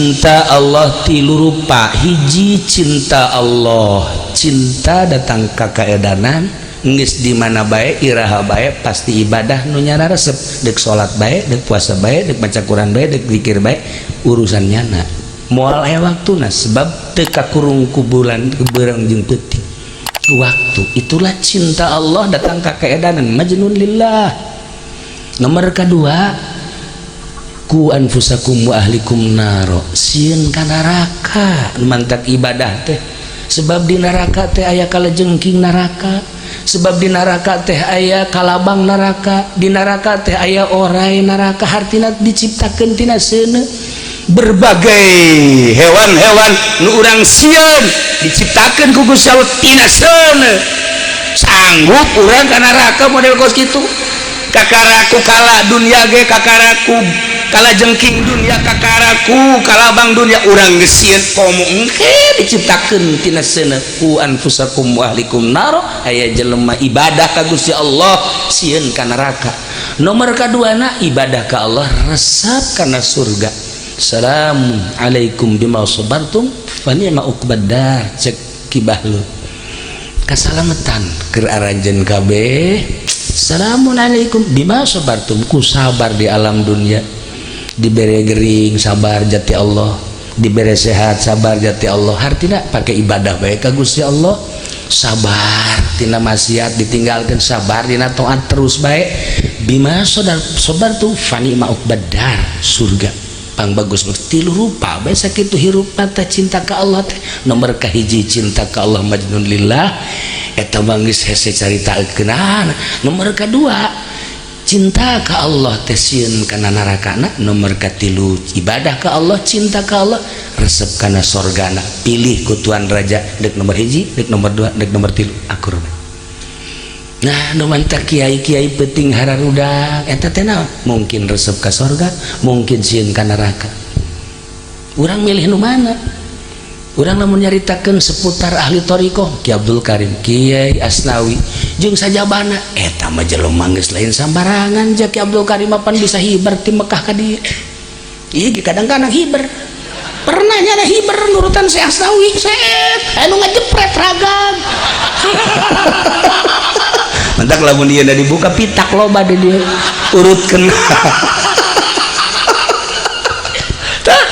Cinta Allah tilu rupa. Hiji, cinta Allah, cinta datang ka kaedanan, geus di mana bae, iraha bae, pasti ibadah nu nyana resep, dek salat bae, dek puasa bae, dek baca Quran bae, dek zikir bae, urusan nyana moal aya waktuna, sebab teu kakurung ku bulan beurang jeung peuting waktu. Itulah cinta Allah datang ka kaedanan, majnun lillah. Nomor kedua, qu anfusakum wa ahlikum naro, sieun ka neraka. Mantak ibadah teh, sebab di neraka teh aya kalajengking neraka, sebab di neraka teh aya kalabang neraka, di neraka teh aya orai neraka. Hartina diciptakeun tina seuneu. Berbagai hewan-hewan nu urang sieun diciptakeun ku Gusti Allah tina seuneu. Sanggup urang ka neraka model kos kitu? Kakaraku kala dunia ge, kakaraku kala jengking dunia, kakaraku kalabang dunia, urang geus sieun, komo engke diciptakeun tina seuneu. Qu anfusakum wa ahlikum naro. Aya jelema ibadah ka Gusti Allah sieun ka neraka. Nomor kaduana, ibadah ka Allah resep kana surga. Assalamu alaikum bima sabartum fa ni'ma uqbad dar. Cek Ki Bahlul, kasalamatan keur aranjeun kabeh. Assalamualaikum bima sabartum, ku sabar di alam dunia. Dibere gering, sabar jati Allah. Dibere sehat, sabar jati Allah. Hartina pakai ibadah bae ka Gusti Allah, sabar tina maksiat ditinggalkan, sabar dina taat terus bae. Bima sabar tuh fani uqbad dar, surga pang bagus. Tilu rupa bae sakitu hirup teh cinta ka Allah teh. Nomor kahiji, cinta ka Allah, majnun lillah, eta mah geus hese caritakeun. Nomor kadua, cinta ka Allah teh sieun kana narakana. Nomor katilu, ibadah ka Allah, cinta ka Allah, resep kana sorgana. Pilih ku Tuan Raja, dek nomor hiji, dek nomor dua, dek nomor tilu, akur. Nah, nu mantak kiai-kiai penting hararudak eta teh naon? Mungkin resep ka sorga, mungkin sieun ka neraka. Urang milih nu mana? Urang lamun nyaritakeun seputar ahli thoriqoh, Ki Abdul Karim, Kiai Asnawi jeung sajabana, eta mah jelema geus lain sambarangan. Ja Ki Abdul Karim pan bisa hiber ti Mekah ka dieu. Ieu ge kadang-kadang hiber, pernah nyana hiber nurutan si Asnawi, set anu ngajepret ragam. Mantak lamun dia dibuka pitak loba di dia urutkeun. Tah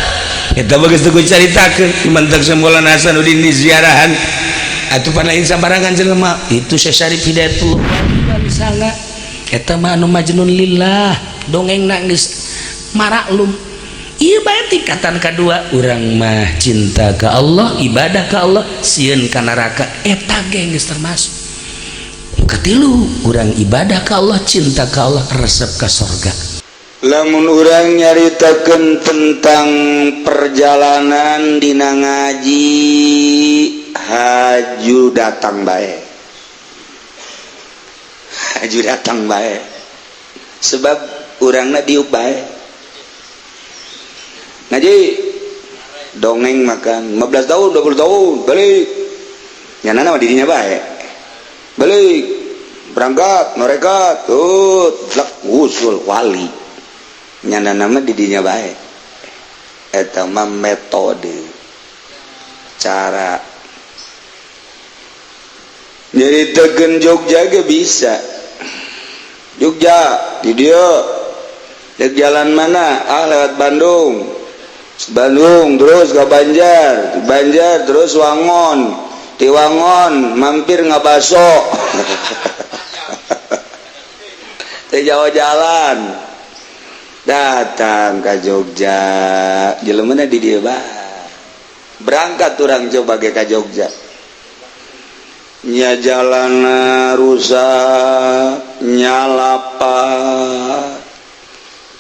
eta bagus tuh caritakeun. Mantak Maulana Hasanuddin di ziarahan atuh pan lain sambarangan jelema itu. Syekh Syarif Hidayatullah sanga eta mah anu majnun lillah, dongeng geus maraklum. Ieu bae tingkatan kedua, urang mah cinta ka Allah, ibadah ka Allah, sieun ka neraka, eta ge geus termasuk. Katilu, urang ibadah ka Allah, cinta ka Allah, resep ka sorga. Lamun urang nyaritakeun tentang perjalanan dina ngaji, haju datang bae, haju datang bae, sebab urangna diuk bae ngaji dongeng makan 15 tahun, 20 tahun balik nyana nama dirinya bae, balik berangkat norekat tuh lak usul wali nyana nama didinya bae. Eta mah metode cara nyaritakeun. Jogja ge bisa, Jogja di dia dek jalan mana? Ah, lewat Bandung, Bandung terus ke Banjar, Banjar terus Wangon, di Wangon mampir ngabaso di Jawa, jalan datang ke Jogja. Jelemana di dia bae. Berangkat orang coba ke Jogja nya, jalan rusak, nyalapa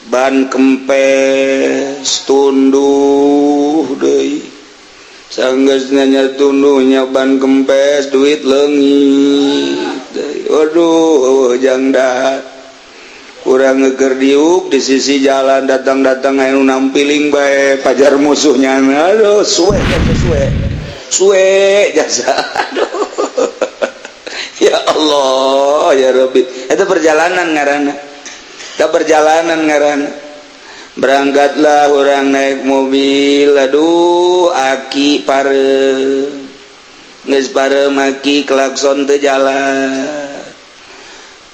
ban kempes, tunduh deui. Sanggeusna nya tunduhnya ban kempes, duit leungit deui. Waduh, jang dahar kurang ngeger diuk di sisi jalan, datang-datang anu nampiling bae pajar musuhnya. Aduh, suwe jasa, suwe suwe jasa. Aduh, ya Allah ya Rabbi, itu perjalanan ngaranna, itu perjalanan ngaranna. Berangkatlah orang naik mobil, aduh, aki pareum, geus pareum aki, klakson teu jalan.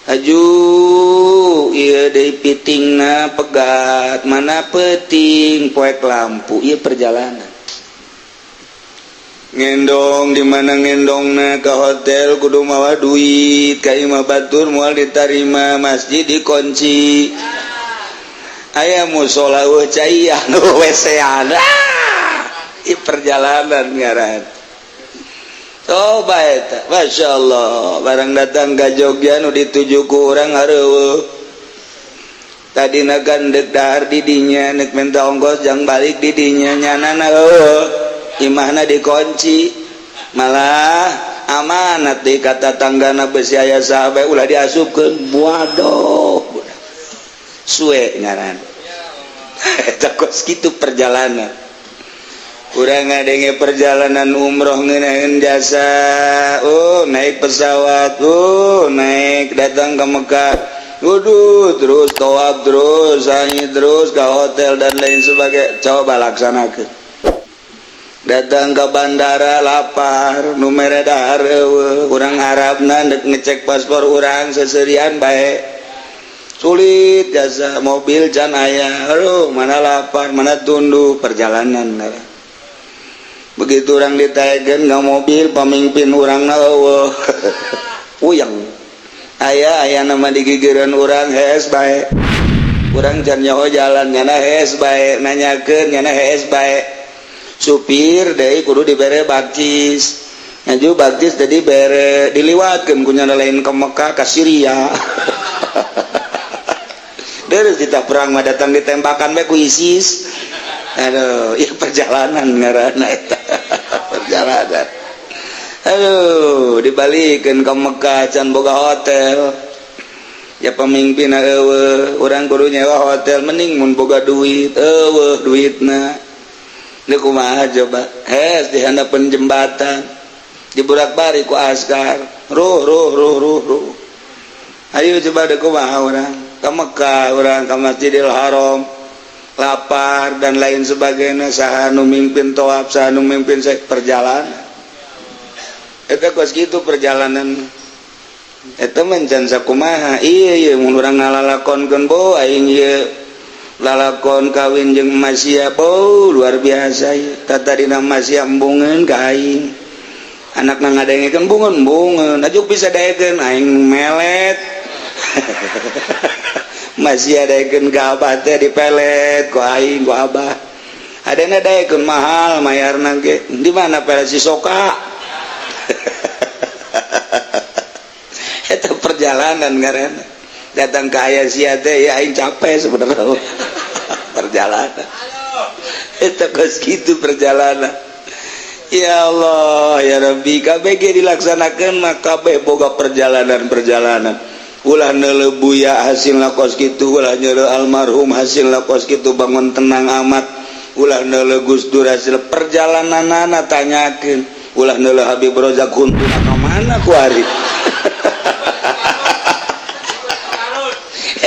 Aju ieu deui, pitingna pegat, mana peuting poek lampu. Ieu perjalanan ngendong, di mana ngendongna? Ke hotel kudu mawa duit, ka imah batur moal ditarima, masjid dikunci, aya musola euweuh caian, WC-an. Ah, ieu perjalanan ngaran. Coba eta, Masya Allah, barang datang ke Jogja, nu dituju ku urang areuweuh. Tadi kan dek dahar di dinya, nek minta ongkos jang balik di dinya, nyanana euweuh, imahna dikunci. Malah amanat di kata tanggana, besi aya sahabat ulah diasupkeun. Waduh, suwe ngaran eta. Kos kitu perjalanan. Kurang ngadenge perjalanan umroh ngenahin jasa, oh, naik pesawat, oh, naik datang ke Mekah. Waduh, terus tawaf, terus sa'i, terus ke hotel dan lain sebagainya. Coba laksanakan. Datang ke bandara lapar, nu mere dahar euweuh, urang Arabna dek ngecek paspor urang seserian bae. Sulit jasa, mobil can aya. Aduh, mana lapar, mana tunduh, perjalanan. Begitu orang ditaekeun ka mobil, pemimpin urang na euweuh. Puyeng. Aya aya nama di gigireun urang, hees bae. Urang can nyaho jalan, nyana hees bae, nanyakeun nyana hees bae. Supir deui kudu dibere bakcis. Ngaju bakcis tadi bere, diliwatkeun ku nyana lain ke Mekah, ka Syria. Terus kita perang mah datang ditembakan bae ku ISIS. Aduh, ya perjalanan ngaranna eta. Perjalanan. Aduh, dibalikeun ke Mekah can boga hotel. Ya pemimpin euweuh, urang kudu nyewa hotel, mending mun boga duit, euweuh duitna. Deuk kumaha coba? Hes di handapeun jembatan. Diburak-balik ku askar. Ruh ruh ruh ruh ruh. Ayo coba, deuk kumaha urang? Ke Mekah urang, ke Masjidil Haram, lapar dan lain sebagainya, saha nu mimpin tawaf, saha nu mimpin perjalanan eta? Kos kitu perjalanan eta mencan sakumaha. Iya iya, mun urang ngalalakonkeun, bo aing ieu lalakon kawin jeung Masia, bo luar biasa ieu. Tadina Masia embungeun ka aing, anakna ngadengekeun bungeun bungeun, ajuk bisa daekeun aing melet. Masih daekeun ka abah teh, dipelet ku aing, ku abah adana daekeun, mahal mayarna ge. Di mana pelet si soka? Eta perjalanan ngaranna. Datang ke aya sia teh ya aing capek sebenarnya. Perjalanan eta kos kitu perjalanan. Ya Allah ya Rabbi, KBG dilaksanakan maka kabeh boga perjalanan-perjalanan. Ulah neuleuh Buya hasil kos kitu, ulah neuleuh almarhum hasil kos kitu, bangun tenang amat. Ulah neuleuh Gus Dur hasil perjalananana, tanyakeun. Ulah neuleuh Habib Rozak, huntuna ka mana kuari?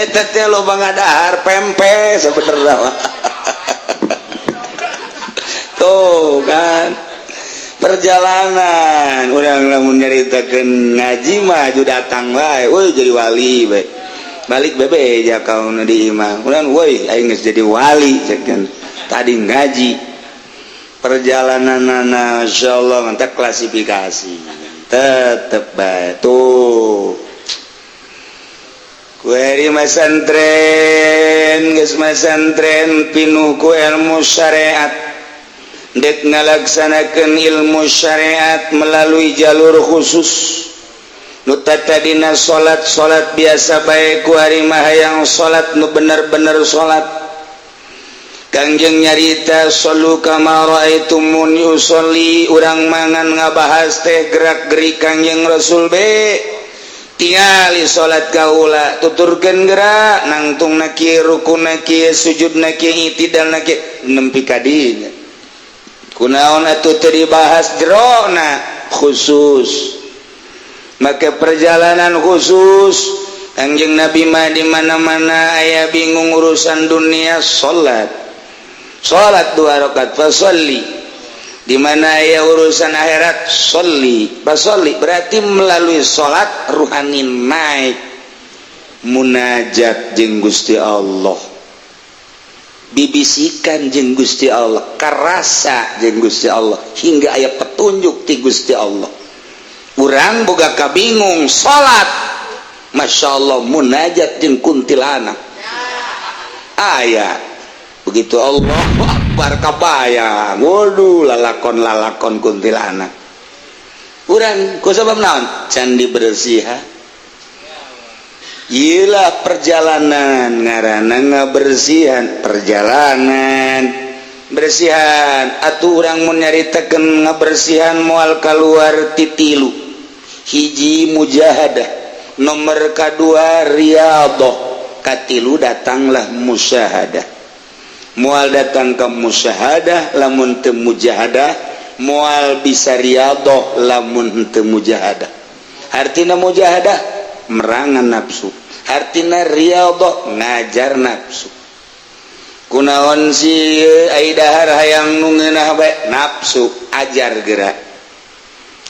Eta teh loba ngadahar pempe sebenarnya mah. Tuh kan perjalanan urang, lamun nyaritakeun ngaji mah aju datang wae, woi, jadi wali bae, balik bebe ja kaum di imah urang, woi, aing geus jadi wali cek tadi ngaji. Perjalanan, insyaallah mantap, klasifikasi tetep bae tuh. Kueri masantren, geus masantren pinuh ku ilmu syariat, dek ngalaksanakeun ilmu syariat melalui jalur khusus. Nu tadina salat salat biasa bae, ku ari mah hayang salat nu bener-bener salat. Kangjeng nyarita, "Shallu kama raaitumuni usolli." Urang mangan ngabahas teh gerak gerik Kangjeng Rasul be. Tingali salat kaula, tuturkeun gerak nangtung na kieu, rukuna kieu, sujudna kieu, itidalna kieu, nempi ka dinya. Kunaon atuh teu dibahas jerona? Khusus, maka perjalanan khusus. Kangjeng Nabi mah di mana-mana aya bingung urusan dunia, salat, salat dua rakaat, fasholli. Di mana aya urusan akhirat, sholli, fasholli. Berarti melalui salat ruhani naik, munajat jeung Gusti Allah, bibisikan jeung Gusti Allah, karasa jeung Gusti Allah, hingga aya petunjuk ti Gusti Allah. Urang boga kabingung, salat, Masya Allah, munajat jeung kuntilanak aya. Begitu Allah Akbar, kabayang, waduh, lalakon-lalakon kuntilanak urang. Ku sebab naon? Can dibersihan. Gila, perjalanan ngaranna ngabersihan, perjalanan bersihan. Atuh urang mun nyaritakeun ngabersihan moal keluar ti tilu: hiji mujahadah, nomor kedua riyadhah, katilu datanglah musyahadah. Moal datang ke musyahadah lamun teu mujahadah, moal bisa riyadhah lamun teu mujahadah. Artina mujahadah merangan nafsu, artina riyadhah ngajar nafsu. Kunaon si ai dahar hayang nu ngeunah bae? Nafsu, ajar gerak,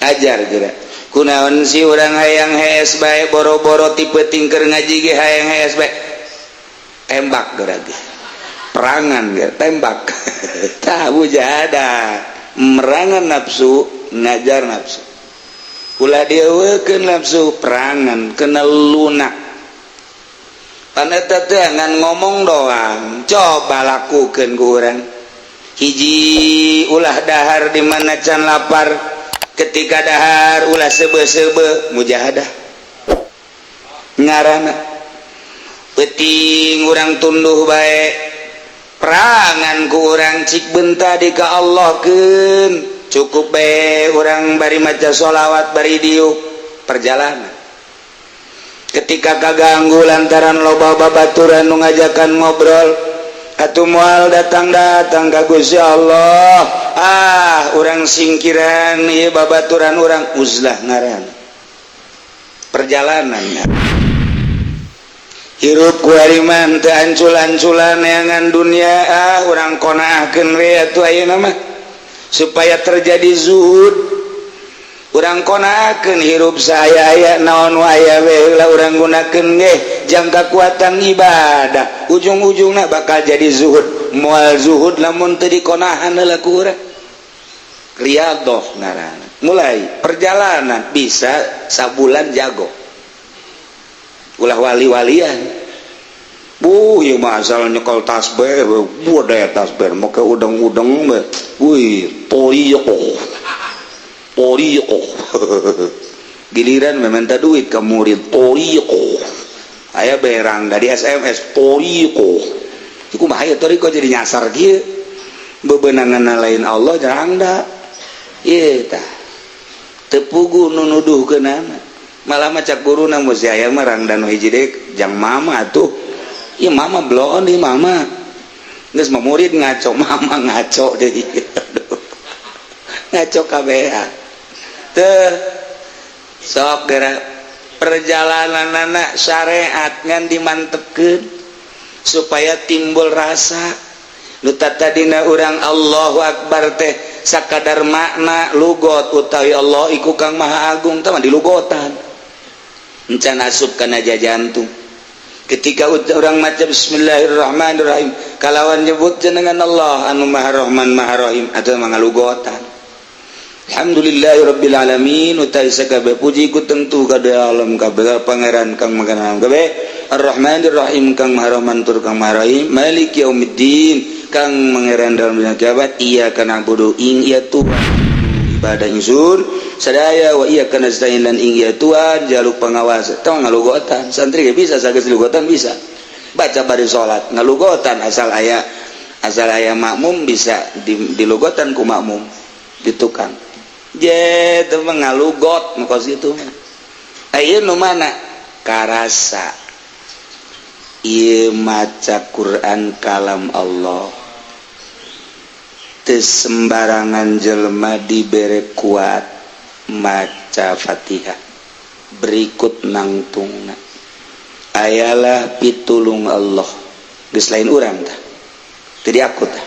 ajar gerak. Kunaon si urang hayang hees bae, boro-boro tipe tingker ngaji ge hayang hees bae? Tembak gerak ge, perangan ge, tembak. Tah, mujahadah merangan nafsu, ngajar nafsu. Ulah dieuweukeun nafsu, perangan kena lunak. Pan eta teh ngan ngomong doang, coba lakukeun ku urang. Hiji, ulah dahar di mana can lapar. Ketika dahar ulah seube-seube, mujahadah ngaranna. Peuting urang tunduh bae, perangan ku urang, cik benta di ka Allah keun. Cukup bae urang bari maca sholawat, bari diuk perjalanan. Ketika kaganggu lantaran loba babaturan nu ngajakan ngobrol, atuh moal datang-datang ka Gusti Allah. Ah, urang singkiran ieu babaturan urang, uzlah ngaran, perjalanan. Hirup ku hariman teu ancul-anculan neangan dunia. Ah, urang qonaahkeun we atuh ayeuna mah supaya terjadi zuhud. Urang qonaahkeun hirup saya, naon nu aya we heula urang gunakeun ge jang kakuatan ibadah. Ujung-ujungna bakal jadi zuhud. Moal zuhud lamun teu dikonahan heula ku urang. Riyadhah ngaranna, mulai perjalanan. Bisa sabulan jago, ulah wali-walian. Bu, ieu mah asal nyekel tasbih, budaya tasbih make udeng-udeng we. Wih, thoriqoh. Thoriqoh. Giliran meminta duit ke murid, thoriqoh. Aya berang dari SMS, thoriqoh. Iku kumaha ya thoriqoh jadi nyasar kieu. Bebenangan lain Allah jarang da. Ieu tah. Teu puguh nu nuduhkeunana. Malah mah cak guruna, mun si aya mah rangda nu hiji deui jang mama tuh. Iya, mama bloon di mama. Geus mah murid ngaco, mama ngaco deui. Ngaco kabehan. Teu sok geura perjalanan anak syariat ngan dimantepkeun supaya timbul rasa. Nu tadina urang Allahu Akbar teh sakadar makna lugot, utawi Allah iku kang maha agung teh mah di lugotan, encan asup kana jantung. Ketika orang maca bismillahirrahmanirrahim kalawan nyebut jenengan Allah anu maha rahman maha rahim atau mangalugotan. Alhamdulillahirabbil alamin, utai sakabeh puji ku tentu kada alam kabeh pangeran kang maha kabeh, Ar-Rahmanir Rahim, kang maha rahman tur kang maha rahim, Malik yaumiddin, kang pangeran dalam dunia kiamat, iyyaka na'budu, ing iya Tuhan ibadah ingsun sadaya, wa iyyaka nasta'in, lan ing iya Tuhan jaluk pengawas. Tong ngalugotan, santri ge bisa, sageus lugotan bisa baca bari salat ngalugotan, asal aya makmum bisa di, dilugotan ku makmum di tukang je teu ngalugot nu kos kitu. Ayeuna nu mana karasa ieu maca Quran kalam Allah, teu sembarangan jelema dibere kuat maca Fatihah berikut nangtungna. Ayalah pitulung Allah geus lain urang tah teu aku tah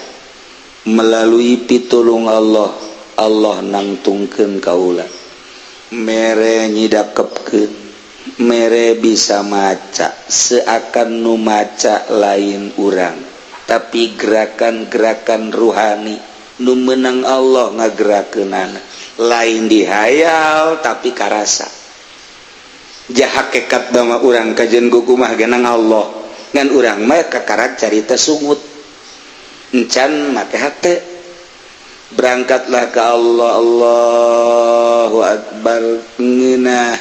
melalui pitulung Allah, Allah nangtungkeun kaula mere nyidakepkeun mere bisa maca seakan nu maca lain urang tapi gerakan-gerakan ruhani nu menang Allah ngagerakeunana lain dihayal tapi karasa jahakekat dama urang kajen kukumah genang Allah ngan urang mah kakarak carita sungut encan make hate berangkatlah ke Allah, Allahu Akbar ngeunah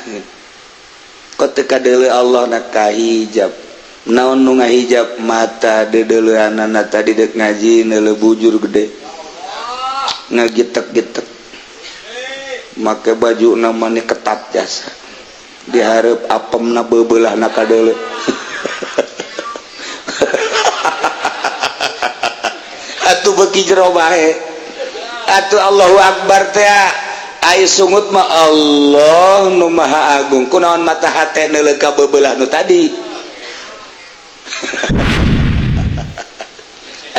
kok teu kadeuleu Allah na kahijab naon nu ngahijab mata deudeuleunana tadi deuk ngaji neuleu bujur gede ngagitek-gitek make baju namanya ketat jasa dihareup apemna beubeulahna kadeuleu atuh beuki jero bae atuh Allahu Akbar teh ai sungut mah Allah nu Maha Agung kunaon mata hate neuleuh ka beubelah nu tadi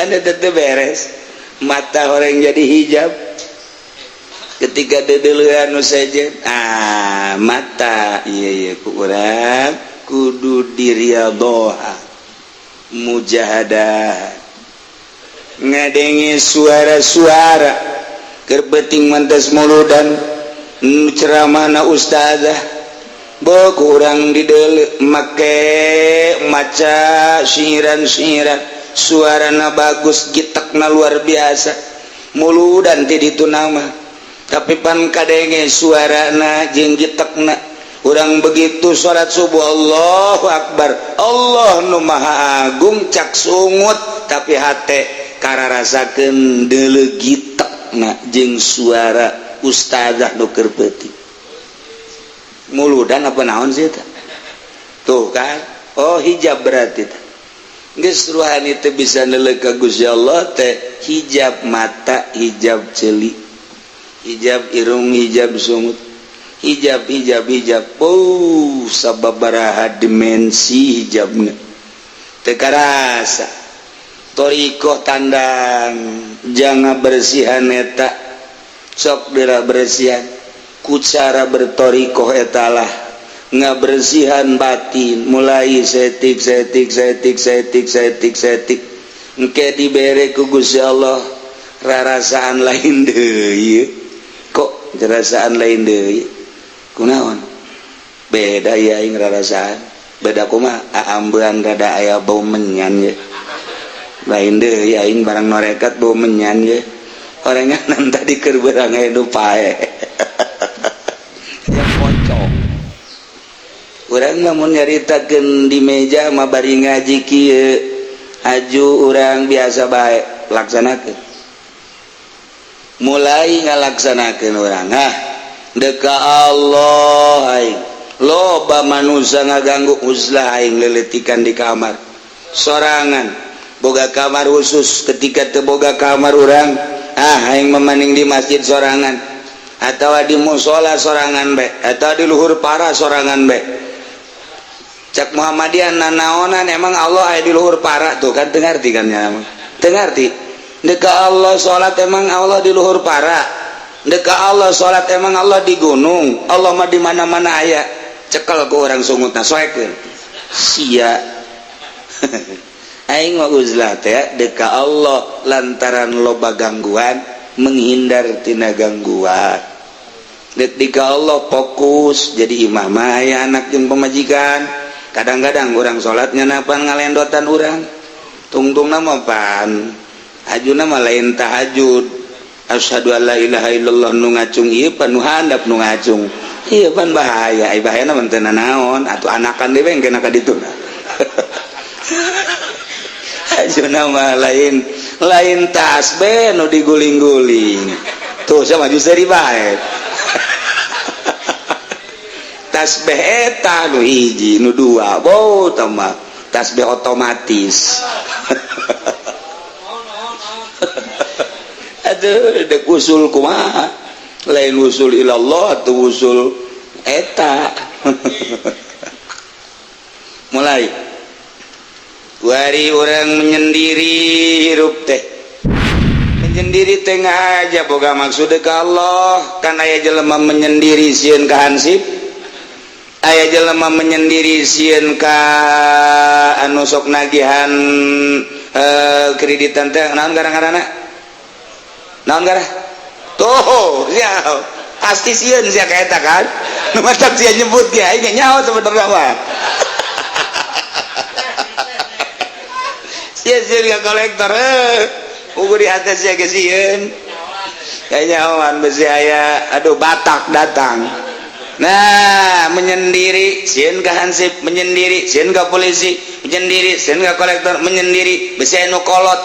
anda teu beres mata orang jadi hijab ketika dedeleuan nu sejen ah mata ieu ieu ku urang kudu diriadhoha mujahadah ngadenge suara-suara keur beuting mantes muludan ceramahna ustazah beuh urang dideuleu make maca syiiran-syiiran suarana bagus gitekna luar biasa muludan ti ditu nama tapi pan kadenge suarana jeung gitekna urang begitu salat subuh Allahu Akbar Allah nu Maha Agung cak sungut tapi hate kararasakeun deuleu gitekna jeung suara ustazah nu keur peuting muludan apa naon sih eta tuh kan oh hijab berarti teh geus ruhani teh bisa neuleuh ka Gusti Allah teh hijab mata hijab ceuli hijab irung hijab sungut hijab hijab hijab oh sababaraha dimensi hijabna teu karasa thoriqoh tandang jangan bersihan eta sok dera bersihan ku cara berthoriqoh etalah ngabersihan batin mulai setik setik setik setik setik setik engke dibere ku Gusti Allah rarasaan lain deui kok rarasaan lain deui kunaon beda ya aing rarasaan beda kumaha aambean rada aya bau menyan ye lain deui aing barang norekat bau menyan ye orenganan tadi keur beurang aya nu pae ya pocong urang mah mun nyaritakeun di meja mah bari ngaji kieu aju urang biasa bae laksanakeun mulai ngalaksanakeun urang ah deka Allah aing loba manusia ngaganggu uzlah aing leletikan di kamar sorangan boga kamar khusus ketika teu boga kamar urang ah aing memaning di masjid sorangan atau di musola sorangan bae atau di luhur para sorangan bae cak Muhammadiyah nanaonan emang Allah aya di luhur para tuh kan teu ngarti kan nya teu ngarti deka Allah salat emang Allah di luhur para deka Allah salat emang Allah di gunung Allah mah di mana-mana aya cekel ku urang sungutna soekeun sia aing mah uzlah teh deka Allah lantaran loba gangguan menghindar tina gangguan deka Allah fokus jadi imah mah aya anak jeung pamajikan kadang-kadang urang salatnya napan ngalendotan urang tungtungna mah pan ajuna mah lain tahajud asyhadu alla ilaha illallah nu ngacung ieu pan nu handap nu ngacung ieu pan bahaya ai bahayana mah teu nanaon atuh anakan deui engke ka ditu ajuna mah lain lain tasbih nu diguling-guling tuh sama maju seuri bae tasbih eta nu hiji nu dua bau tah mah tasbih otomatis aduh dek usul kumaha lain usul ilallah atau usul eta Mulai wari orang menyendiri hirup teh menyendiri tengah aja boga maksud ke Allah kan aya jelema menyendiri sieun ka hansip, aya jelema menyendiri sieun ka anu sok nagihan kreditan teh naon gara-garana naon gara tuh sia pasti sieun sia ka eta kan nu matak sia nyebut ge aing nyaho sebenarnya mah. Sia sieun ka kolektor ugu di atas sia ge sieun kanyahoan besi aya aduh Batak datang. Nah menyendiri sieun ka hansip, menyendiri sieun ka polisi, menyendiri sieun ka kolektor, menyendiri besi anu kolot,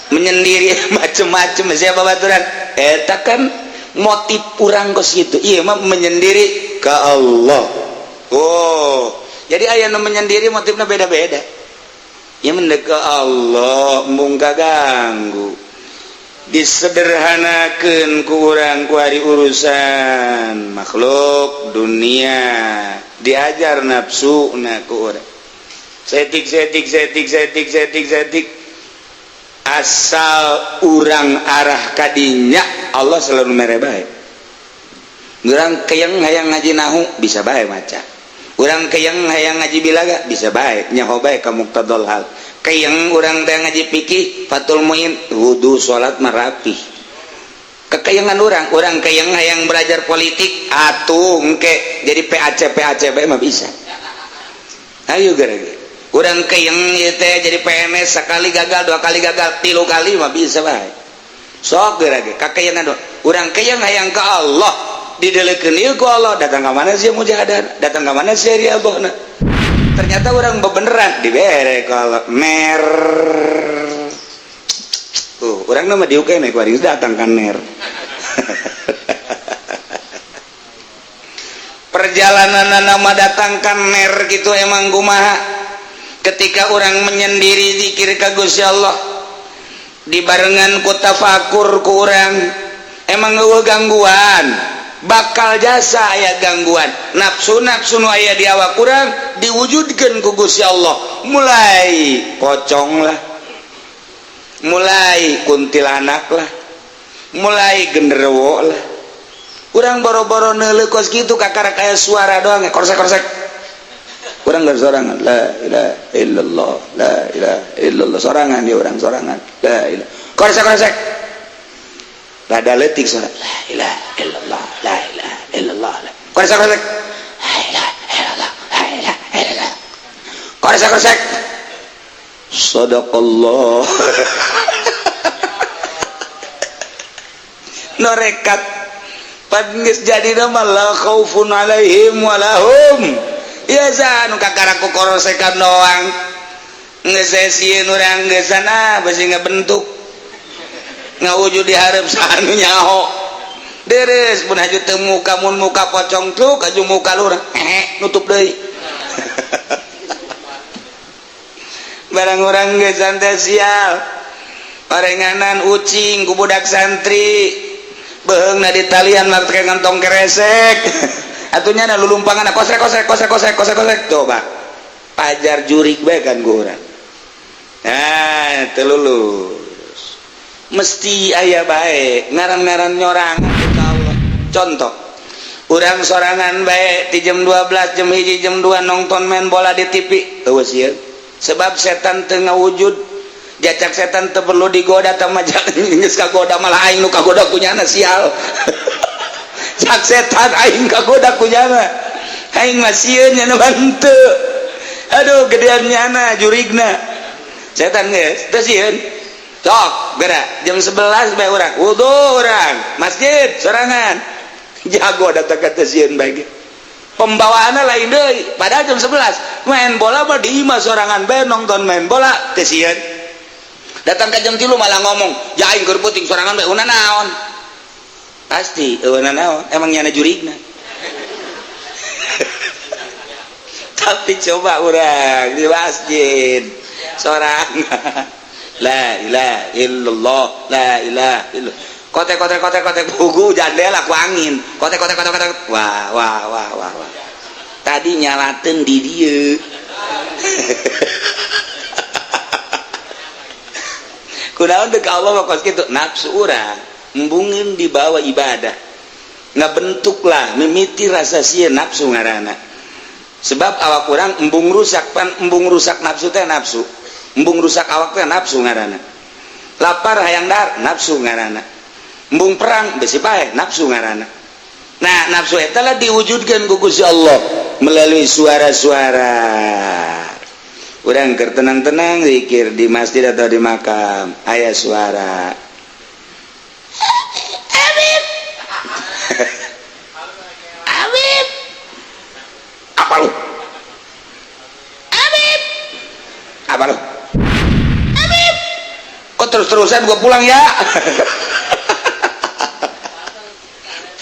menyendiri macem-macem besi babaturan eta kan motif urang kos kitu. Ieu mah menyendiri ka Allah. Oh jadi aya nu menyendiri motifna beda-beda. Ya mendek ke Allah mung kaganggu disederhanakeun ku urang ku ari urusan makhluk dunia diajar nafsu na ku urang setik setik setik setik setik setik asal urang arah kadinya Allah selalu mere bae. Urang keyeng hayang ngaji nahu bisa bae maca, urang keyeng hayang ngaji bilaga bisa bae nyaho bae ka muqtadal hal, keyeng urang teh ngaji fikih Fathul Muin wudu salat marapih kekeyengan urang, urang keyeng hayang belajar politik atuh engke jadi PAC PAC bae mah bisa. Ayo gara-gara urang keyeng ieu teh jadi PNS sekali gagal dua kali gagal tilu kali mah bisa bae sok gara-gara kakeyengan urang keyeng hayang ka Allah didelekeun ieu ku Allah datang ka mana sia mujahadah datang ka mana sia riadhahna ternyata orang bebeneran dibere ku Allah mer tuh urang mah diuk keneh ku ari datang ka ner. Perjalanan nama datang ka ner gitu emang kumaha ketika orang menyendiri zikir ka Gusti Allah dibarengan ku tafakur ku urang emang eueuh gangguan bakal jasa aya gangguan nafsu-nafsu nu aya di awak urang diwujudkeun ku Gusti Allah mulai pocong lah, mulai kuntilanak lah, mulai genderuwo lah. Urang boro-boro neuleuh kos kitu kakara kaya suara doang korsek-korsek urang geus sorangan la ilaha illallah la ilaha illallah sorangan dia urang sorangan la ilaha korsek-korsek rada leutik suara la ilaha illallah la ilaha illallah korsek-korsek la ilaha illallah la ilaha illallah korsek-korsek sadaqallah. Norekat pan geus jadi mah la khaufun alaihim walahum ya nu kakara ku korosekan doang geus sieun urang geus sana besi ngabentuk ngawujud di hareup sanu nyaho deres pun haju teu muka mun muka pocong truk haju muka lurah nutup deui. Barang urang geus santai sial parenganan ucing ku budak santri beheungna di talian make ngantong keresek atunya na lulumpangan kosek kosek kosek kosek kosek kosek coba pajar jurik bae kan ku urang. Nah teu lulus mesti aya bae ngaran-ngaran nyorangan ka Allah. Contoh urang sorangan bae di jam 12 jam 1 jam 2 nonton main bola di TV eueuh sieun sebab setan teu ngawujud jacak setan teu perlu digoda tah mah geus kagoda malah aing nu kagoda kunyana sial. Cak setan aing kagoda kunyana aing mah sieun nya henteu aduh gedean nyana jurigna setan geus teu sieun sok gerak jam 11 bae urang wudu urang masjid sorangan jago datang ka teu sieun bae pembawaanna lain deui padahal jam 11 main bola mah di imah sorangan bae nonton main bola teu sieun datang ka jam 3 malah ngomong ja aing keur peuting sorangan bae una naon pasti eueuna naon emang nyana jurigna. Tapi coba urang di masjid sorangan la ilaha illallah la ilaha illallah kotek kotek kotek kotek bugu jandela ku angin kotek kotek kotek kotek wah wah wah wah wah tadi nyalateun di dieu. Kunaon teu ka Allah mah kos kitu nafsu urang embungeun dibawa ibadah. Ngabentuklah mimiti rasa sieun nafsu ngaranna. Sebab awak urang embung rusak pan embung rusak nafsu teh nafsu. Embung rusak awak teh nafsu ngaranna. Lapar hayang dahar nafsu ngaranna. Embung perang besi paeh nafsu ngaranna. Nah, nafsu eta lah diwujudkeun ku Gusti Allah melalui suara-suara. Urang keur tenang-tenang zikir di masjid atau di makam, aya suara. Habib. Habib. Apa lu? Habib. Apa lu? Habib. Kok terus-terusan gua pulang ya?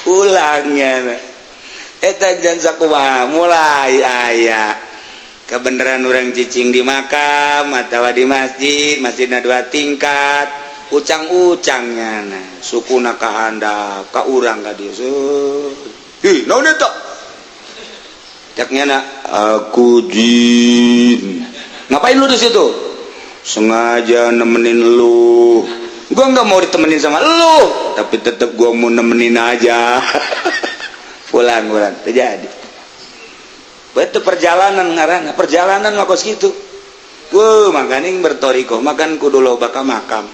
Pulangnya. Eta jan sakumaha mulai aya kebenaran orang cicing di makam atau di masjid, masjidna dua tingkat, ucang-ucangnya nah, sukuna ka handap, ka urang ka dieu. Hi, naon eta? Caknya na, aku jin. Ngapain lu di situ? Sengaja nemenin lu. Gua nggak mau ditemenin sama lu, tapi tetap gua mau nemenin aja. Pulang urang, terjadi. Betul perjalanan ngaranna, perjalanan mah kos kitu. Wuh, makaning bertoriko, makan kudu loba ka makam.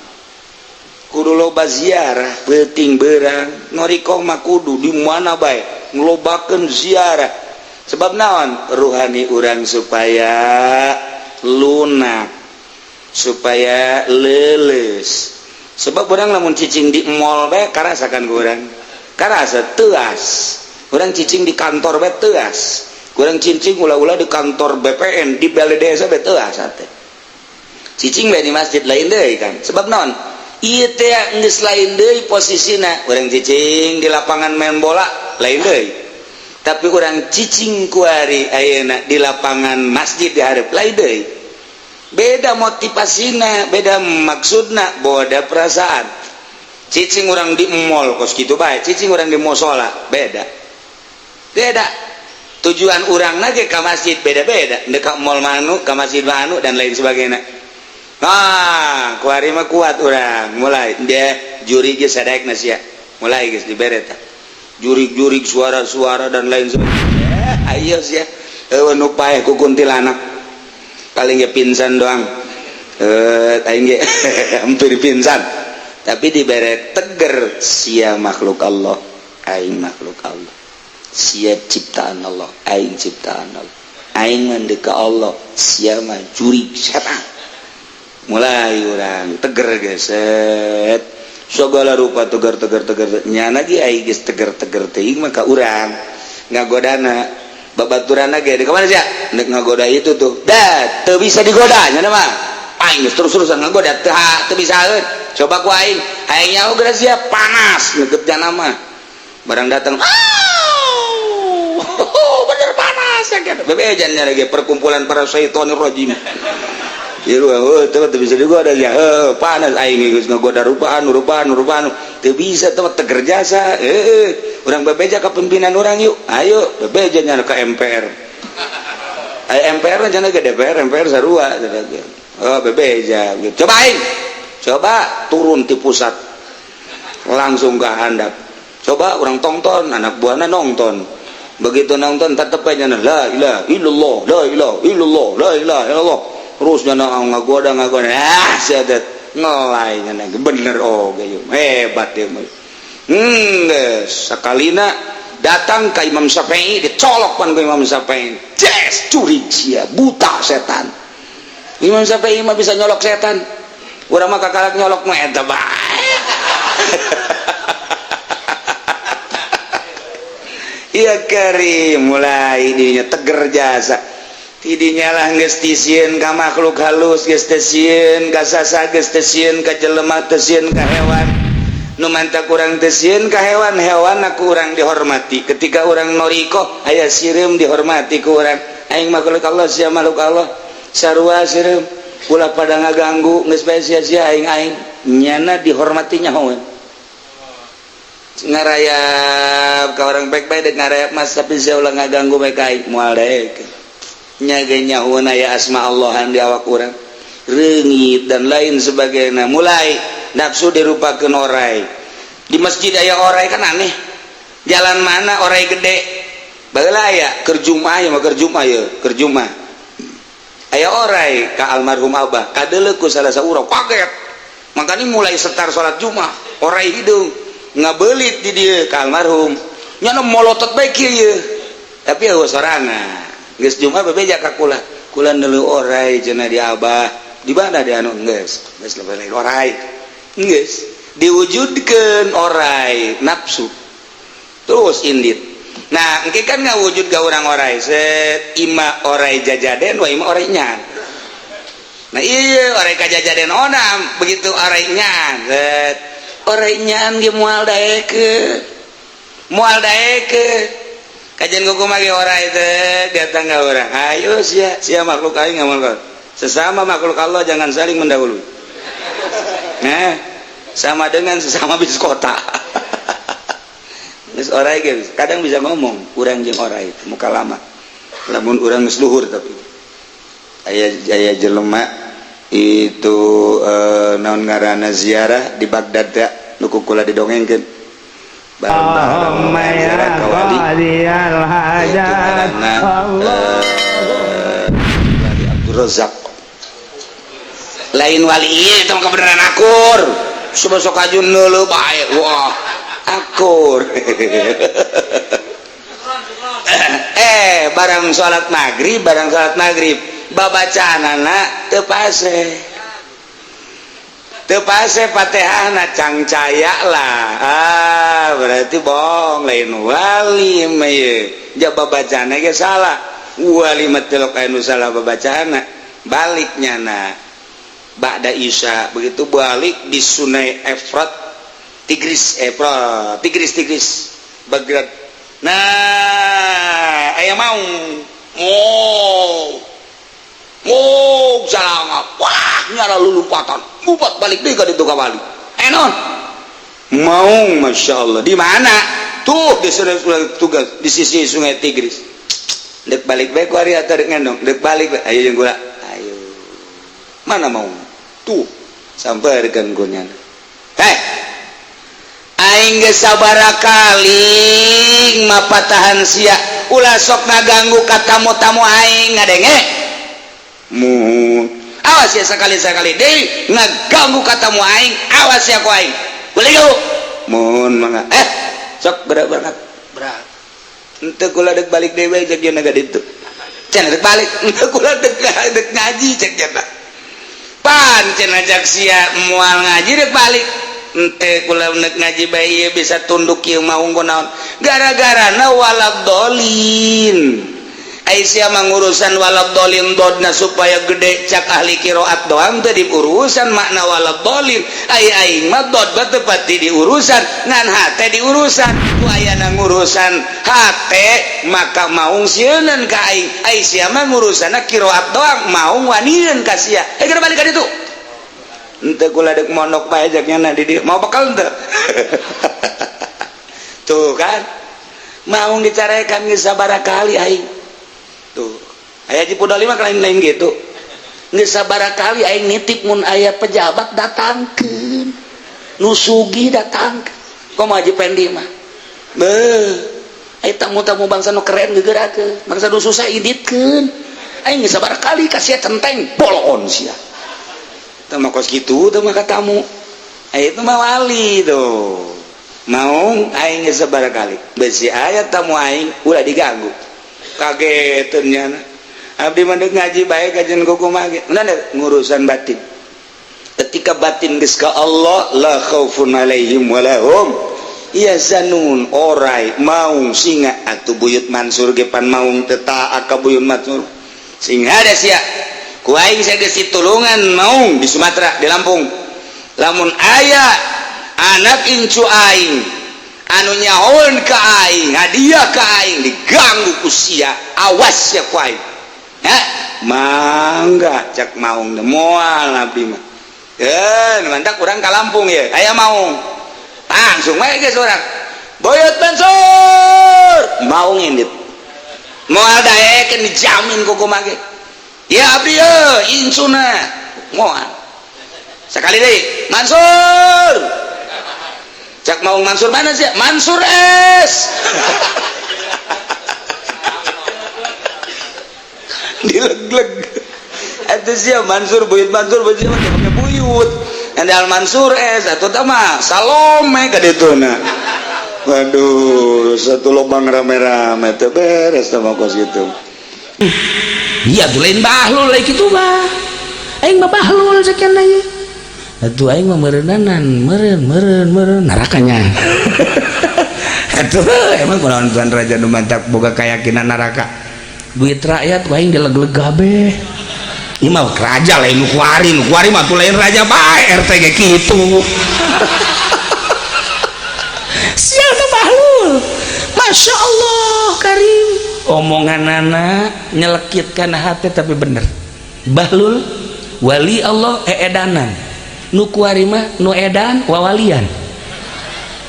Kudu loba ziarah, peuting beurang, noriko mah kudu di mana bae ngelobakeun ziarah. Sebab naon? Ruhani urang supaya lunak, supaya leuleus. Sebab urang lamun cicing di mall bae karasakan ku urang. Karasa teuas. Urang cicing di kantor bae teuas. Kurang cincing ulah-ulah di kantor BPN di balai desa betul sate. Cicing bae di masjid lain deui kan. Sebab naon? Ieu teh geus lain deui posisina. Urang cicing di lapangan main bola lain deui. Tapi urang cicing kuari ayeuna di lapangan masjid di hareup lain deui. Beda motivasina, beda maksudna, beda perasaan. Cicing urang di mall kos kitu bae, cicing urang di musola beda. Beda. Tujuan urang lagi ke masjid beda-beda, dekat mall manu, ke masjid manu dan lain sebagainya. Ah, kuari mah kuat urang, mulai dia juri ge sadaek sia, mulai geus dibere tah. Jurig-jurig suara-suara dan lain sebagainya. Ayo sia, eueuh nu paeh ku kuntilanak. Paling ge pingsan doang. Aing ge hampir pingsan. Tapi dibere teger sia makhluk Allah, aing makhluk Allah. Sia ciptaan Allah, aing ciptaan Allah. Aing ngeundeuk ka Allah, sia mah jurig setan. Mulai urang teger geset. Segala rupa teger teger teger. Nyana ge aing geus teger-teger teuing mah ka urang ngagodana. Babaturanna ge di mana sia? Nek ngagoda itu tuh. Da, teu bisa digoda nyana mah. Aing geus terus-terusan ngagoda teu bisaeun. Coba ku aing, aing nyaho geus sia panas ngeukeut jana mah. Barang datang, bener panas ya kan. Bebejannya lagi perkumpulan para syaitonir rajim. Ieu oh teu bisa digoda ya. Panas aing geus ngagoda rupaan rupaan rupaan teu bisa teu teger jasa. Urang bebeja ka pimpinan urang yuk. Ayo bebejanya ka MPR. Aya MPR cenah ke DPR, MPR sarua. Oh bebeja. Coba aing. Coba turun ti pusat. Langsung ke handap. Coba urang tonton, anak buahna nonton. Begitu nonton tetep aja la ilaha illallah, la ilaha illallah, la ilaha illallah. Terus nyana ngagoda ngagoda. Ah, sia ngelai nyana bener oge hebat dia mah. Geus sakalina datang ka Imam Syafi'i dicolok pan ku Imam Syafi'i. Jes curi sia buta setan. Imam Syafi'i mah bisa nyolok setan. Urang mah kakalak nyolok mah eta bae. Iya karim mulai dinya teger jasa. Tidinya lah geus tisieun ka makhluk halus, geus teu sieun ka sasa, geus teu sieun ka jelema, teu sieun ka hewan. Nu manta kurang teu sieun ka hewan, hewan aku urang dihormati. Ketika urang noriko aya sireum dihormati ku urang. Aing makhluk Allah sia makhluk Allah. Sarua sireum ulah pada ngaganggu geus bae sia-sia aing-aing nyana dihormatinya hewan. Ngarayap ka orang baik-baik dek ngarayap mas tapi sia ulah ngaganggu bae ka aing moal daek. Nya ge nyahoeun aya asma Allahan di awak urang, reungit dan lain sebagainya. Mulai nafsu dirupakeun orai. Di masjid aya orai kan aneh. Jalan mana orai gede? Baheula aya keur Jumaah ya mah, keur Jumaah ya, keur Jumaah. Aya orai ka almarhum Abah, kadeuleu ku salah saurang, kaget. Makanya mulai setar salat Jumaah, orai hidung ngabelit di dieu ka almarhum. Nyana molotot bae kieu ye. Tapi eueuh sorangan. Geus Jumaah bebeja ka kula. Kula neuleuh orai cenah di Abah. Di mana di anu geus? Geus lain orai. Geus diwujudkeun orai nafsu. Terus indit. Nah, engke kan ngawujud ka urang orai set ima orai jajaden wa ima orai nyan. Nah, iya orai ka jajaden onam, begitu orai nyan set orai nyan ge moal daekeun. Moal daekeun. Kajian kumaha ge orai teh datang ka urang. Ayo sia, sia makhluk aing ngamal. Sesama makhluk Allah jangan saling mendahului. Nah, sama dengan sesama bis kota. Geus orai ge kadang bisa ngomong urang jeung orai muka lama. Lamun urang geus luhur, tapi aya aya jelema itu naon ngaranna, ziarah di Baghdad ya, nu ku kula didongengkeun. اللهم يا Ziarah ka wali قاضي itu الحاجات ngaranna Wali Abdul Razak, lain wali ieu, itu mah kebenaran akur. Coba sok ajun neuleuh bae, wah akur. Barang salat maghrib, barang salat maghrib, babacaanana teu pase, teu pase, Fatihahna cangcaya lah. Ah, berarti bohong, lain wali mah ieu. Ja babacaanna ge salah. Wali mah teu anu salah babacaanna. Balik nyana ba'da Isya, begitu balik di Sungai Efrat, Tigris, Efrat, Tigris, Tigris Baghdad. Nah, aya maung, oh oh salah, wah, nyala lulumpatan, ngupat balik deui ka ditu ka wali. Eh, non maung, masya Allah. Di mana tuh? Di sungai tugas di sisi Sungai Tigris. Dek balik bae ku ari atau dek ngendong? Dek balik bae. Ayo jeung kula, ayo. Mana mau tuh? Sampai dengan kunyana. Heh, aing geus sabaraha kali mapatahan sia, ulah sok ngaganggu ka tamu-tamu aing, ngadenge? Muhun. Awas ya, sekali-sekali deui ngaganggu ka tamu aing, awas ya ku aing. Boleh yuk. Muhun, mangga. Eh, sok berat berangkat. Berat. Henteu, kula dek balik deui bae, cek cenah ka ditu. Cenah dek balik, henteu, kula dek dek ngaji, cek cenah. Pan cenah cak sia moal ngaji dek balik. Ente kula nek ngaji bae ieu bisa tunduk ieu maung kunaon? Gara-garana waladolin. Ai sia mah ngurusan waladolin dodna supaya gede cak ahli qiraat doang, teu diurusan makna waladolin. Ai aing mah dod mah teu pati diurusan, ngan hate diurusan. Ku ayana ngurusan hate maka maung sieunan ka aing. Ai sia mah ngurusanna qiraat doang, maung wanieun ka sia. Eh, geura balik ka ditu. Henteu, kula dek mondok bae jak nyana di dieu. Mau bekal henteu? Tuh kan. Maung dicarekan geus sabaraha kali aing. Tuh. Aya Haji Pudoli mah lain-lain gitu. Geus sabaraha kali aing nitip, mun aya pejabat datangkeun. Nu sugih datangkeun. Komo Haji Pendi mah. Beuh. Aya tamu-tamu bangsa nu keren geugerakeun, bangsa nu susah inditkeun. Aing geus sabaraha kali ka sia centeng boloon sia. Teu mah kos kitu teu mah ka tamu. Aya itu mah wali tuh. Maung aing geus sabaraha kali. Besi aya tamu aing ulah diganggu. Kageteun nyana. Abdi mah deuk ngaji bae kajian kumaha ge. Nah, ngurusan batin. Ketika batin geus ka Allah, la khaufun alaihim walahum yahzanun. Orai maung singa atuh Buyut Mansur ge pan maung teu taat ka Buyut Mansur. Sing hade sia. Ku aing geus ditulungan maung di Sumatera, di Lampung. Lamun aya anak incu aing anu nyahoeun ka aing, hadiah ka aing diganggu ku sia, awas ya ku aing. Ha, mangga cak maung, moal abdi mah. Eh, mantak urang ka Lampung ya, aya maung. Langsung bae geus urang. Buyut Mansur, maung indit. Moal daekeun dijamin ku kumaha ge. Ya abdi ye incuna moal. Sekali deui, Mansur. Cak mau Mansur mana sih? Mansur S. Dileg-leg. Eta sia Mansur buyut Mansur buyut make buyut. Andal Mansur S atuh tah mah Salome ka dituna. Waduh, satu lubang rame-rame teh beres teh mah kos kitu. Iya tuh lain bahlul lain kitu mah. Aing mah bahlul sekian ieu. Atuh aing mah meureunanan, meureun meureun meureun narakanya. Atuh emang kunaon Tuan Raja nu mantak boga keyakinan neraka. Duit rakyat ku aing dileg-leg kabeh. Ieu mah raja lain nu kuari, nu kuari mah tuh lain raja bae RT ge kitu. Sial teh bahlul. Masya Allah Karim. Omongan anak nyelekit kana hati tapi bener. Bahlul wali Allah eedanan. Nu kuari mah nu edan wawalian.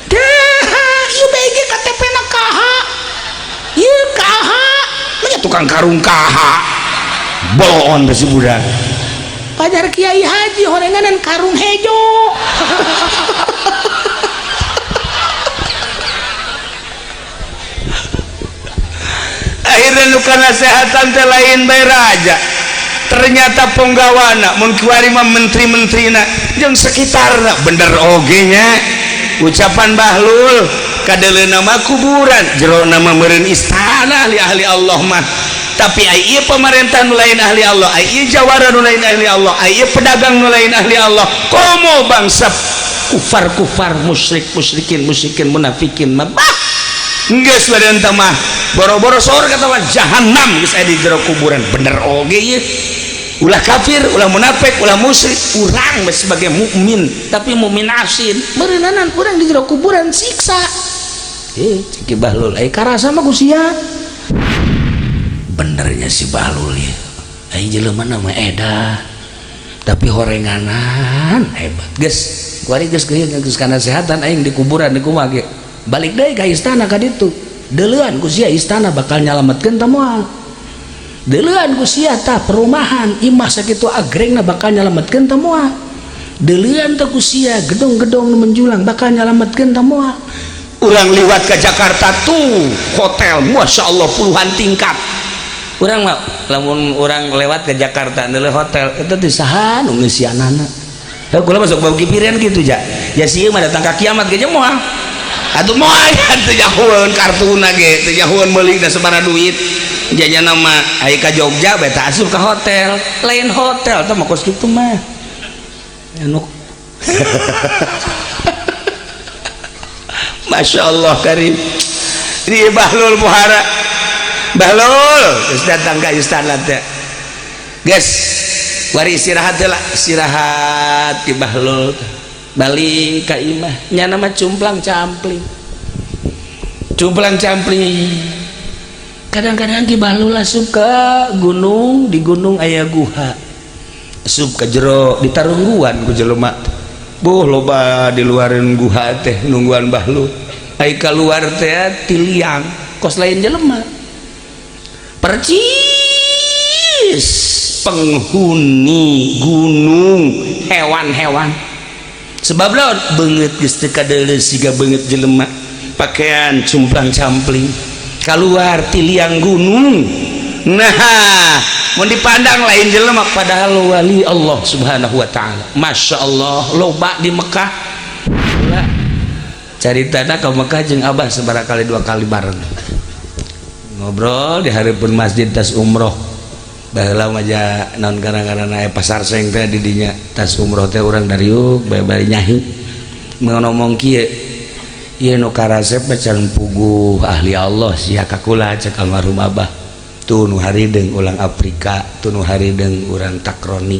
Dah, ieu bae ge KTP na kaha. Ieu kaha. Manya tukang karung kaha. Boon teh si budak. Pajar Kiai Haji horenganan karung hejo. Akhirnya nu kanasehatan teh lain bae raja. Ternyata ponggawana mun kiwari mah menteri-menterina jeung sekitarna bener oge nya. Ucapan Bahlul kadeleuna mah kuburan, jerona mah meureun istana ahli-ahli Allah mah. Tapi ai ieu pemerintah nu lain ahli Allah, ai ieu jawara nu lain ahli Allah, ai ieu pedagang nu lain ahli Allah. Komo bangsa kufar-kufar, musyrik, musyrikin, musyrikin, munafikin mah. Bah, geus badan teh mah boro-boro sorga mah jahanam geus aya di jero kuburan. Bener oge ieu. Ulah kafir, ulah munafik, ulah musyrik, urang sebagai mukmin, tapi mukmin asin, meureunanan urang di jero kuburan siksa. Cek Bahlul, ai karasa mah ku sia. Benernya si Bahlul ya. Ai jelema mah edan. Tapi horenganan hebat. Geus, kuari geus geus kana sehatan aing di kuburan di kumaha ge. Balik deui ka istana ka ditu. Deuleuan ku sia istana bakal nyalametkeun tah moal. Deuleuan ku sia tah perumahan imah sakitu agrengna bakal nyalametkeun tah moal. Deuleuan tah ku sia gedong-gedong nu menjulang bakal nyalametkeun tah moal. Urang liwat ke Jakarta tuh hotel Masya Allah puluhan tingkat. Urang mah lamun urang lewat ke Jakarta deuleu hotel itu teh saha nu ngeusianana. Heuh kula masuk bau kipirian kitu ja. Ya sieun mah datang ka kiamat ge moal. Atuh moal teu jahueun kartuna ge, teu jahueun meuli da sabaraha duit. Jajana mah ai ka Jogja bae tah asup ka hotel. Lain hotel teh mah kos kitu mah. Anu Masya Allah Karim. Di Bahlul Muhara. Bahlul geus datang ka istana teh. Geus wari istirahat teh lah, istirahat di Bahlul. Balik ka imah, nyana mah cumplang campling. Cumplang campling. Kadang-kadang Ki Bahlul asup ka gunung, di gunung aya guha. Asup ka jero ditarungguan ku jelema. Buh loba di luareun guha teh nungguan Bahlul. Ai kaluar teh tiliang, kos lain jelema. Percis penghuni gunung hewan-hewan. Sebab lawan beungeut geus teu kadeuleu siga beungeut jelema, pakaian cumplang campling keluar tiliang gunung. Nah, mun dipandang lain jelema padahal wali Allah Subhanahu wa taala. Masya Allah loba di Mekah. Caritana ka Mekah jeung Abah sabaraha kali dua kali bareng. Ngobrol di hareupeun masjid tas umroh. Baheula mah ja naon gara-garana aya pasar seng teh di dinya tas umroh teh urang dariuk bae-bae nyahi. Ngomong kieu, ieu nu karasep mah can puguh ahli Allah sia ka kula cek almarhum Abah. Tuh nu harideung urang Afrika, tuh nu harideung urang Takroni,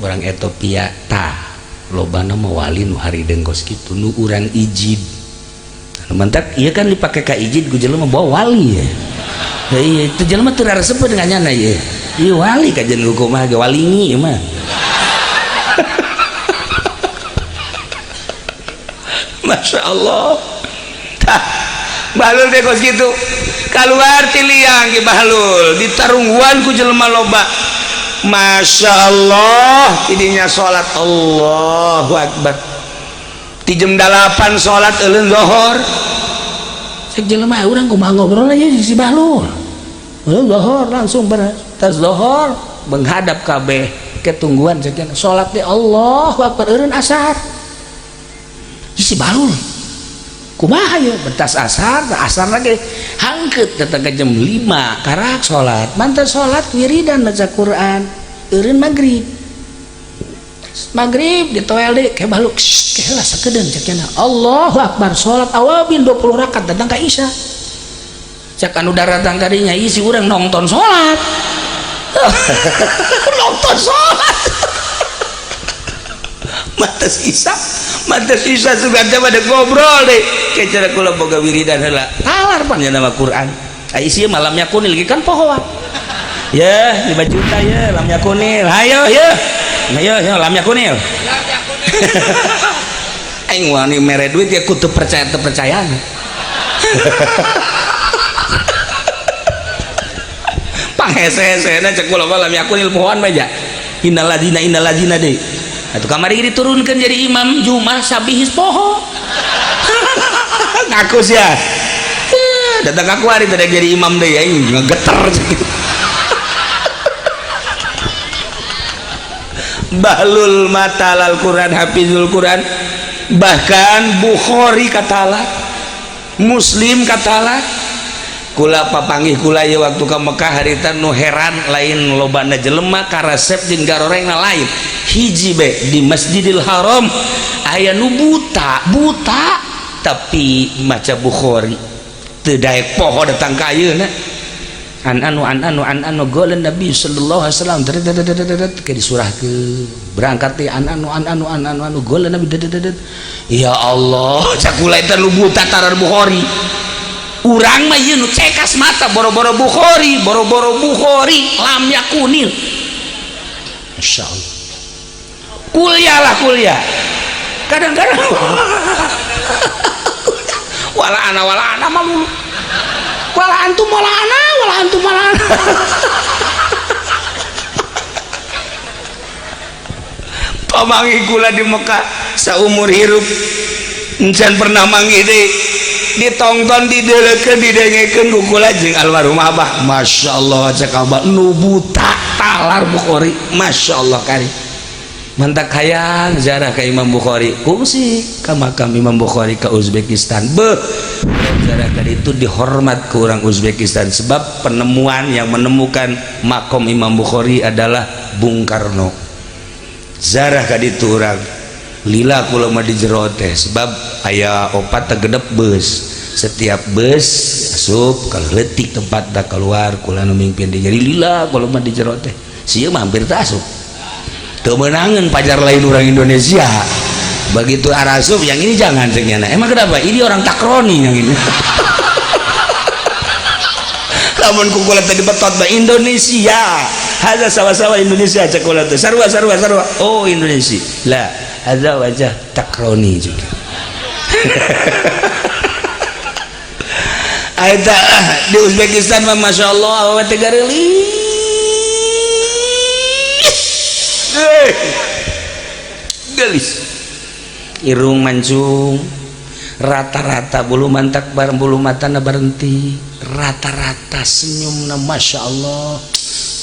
urang Ethiopia tah. Lobana mah wali nu harideung kos kitu nu urang ijid. Mantak ieu kan dipake ka ijid ku jelema bawa wali ya. Heuh ieu teh jelema teu raresep dengan nyana ieu. Ieu wali kajian hukum mah ge walingi ieu mah. Masya Allah. Tah, Bahlul teh kos kitu. Keluar ti liang Ki Bahlul, ditarungguan ku jelema loba. Masya Allah, tidinya salat, Allahu Akbar. Di jam 8 salat, euleun zohor. Cek jelema urang, kumaha ngobrol aja si Bahlul. Euleun zohor langsung beres. Tas zohor menghadap kabeh ketungguan cek salat di Allahu Akbar, eureun asar. Si Bahlul kumaha ya, bentas asar, asar lagi hangkeut datang ke jam 5 karak salat, mantan salat, wiridan baca Quran, eureun maghrib. Maghrib ditoel deui ke Bahlul, keheula sakedeung cek. Allahu Akbar, salat awabin 20 rakaat datang ka Isya. Cek anu daratang kadinya, isi urang nonton salat, nonton salat. Matas Isya, matas Isya sugan teh pada ngobrol deh. Kayak cara kula boga wiridan heula talar pan nama Quran. Ai isi malam yakunil kan pohoan ya, 5 juta ya lam yakunil. Hayo ya, ayo ya lam yakunil. Aing wani mere duit ya kudu percaya teu percaya. Panghese-hesena cek kula lam yakunil pohoan mah ja. Innal ladzina, innal ladzina deui. Atuh kamari diturunkan jadi imam Jumat sabihis poho. Ngaku sia. Datang aku hari tadi jadi imam deh ya, ngegeter gitu. Bahlul matalal Quran, hafizul Quran, bahkan Bukhari katala, Muslim katala. Kula papanggih kula ye waktu ke Mekah harita nu heran lain lobana jelema karesep jeung garorengna, lain hiji be di Masjidil Haram aya nu buta buta tapi maca Bukhari teu daek poho datang ka ayeuna. An anu an anu an anu golan Nabi sallallahu alaihi wasallam ke disurahkeun berangkat teh an anu an anu an anu anu golan Nabi. Ya Allah, cak kula eta nu buta tarar Bukhari. Urang mah ieu nu cekas mata boro-boro Bukhari, boro-boro Bukhari, lam yakunil. Masya Allah, kuliah lah kuliah kadang-kadang wala ana wala ana malu wala antum wala ana wala antum wala ana. Pamangi kula di Mekah saumur hirup encan pernah manggih deui, ditonton, didelekeun, didengekeun ku kula jeung almarhum abah. Masya Allah, cek abah, nu buta talar Bukhari. Masya Allah, kari mantak hayang ziarah ka Imam Bukhari, kungsi ka makam Imam Bukhari ke Uzbekistan. Beuh, ziarah ka itu dihormat ke orang Uzbekistan sebab penemuan yang menemukan makom Imam Bukhari adalah Bung Karno. Ziarah ka ditu urang lila kula mah di jero teh sebab aya opat tegedep bus, setiap bus asup kalau leutik tempat dah keluar kula nu mimpin di, jadi lila kula mah di jero teh. Sieun mah hampir teu asup, teu meunangeun pajar lain orang Indonesia. Begitu arasup, yang ini jangan ceknya. Emang kenapa? Ini orang takroni yang ini. Lamun ku kula tadi betot ba Indonesia hadza, sama-sama Indonesia cek kula teh, sarua sarua sarua. Oh, Indonesia lah, hadza wajah takroni juga. Aita di Uzbekistan mah Masya Allah, awewe teh gareulis gelis, irung mancung rata-rata, bulu mantak bareng bulu matana berhenti rata-rata, senyumna Masya Allah,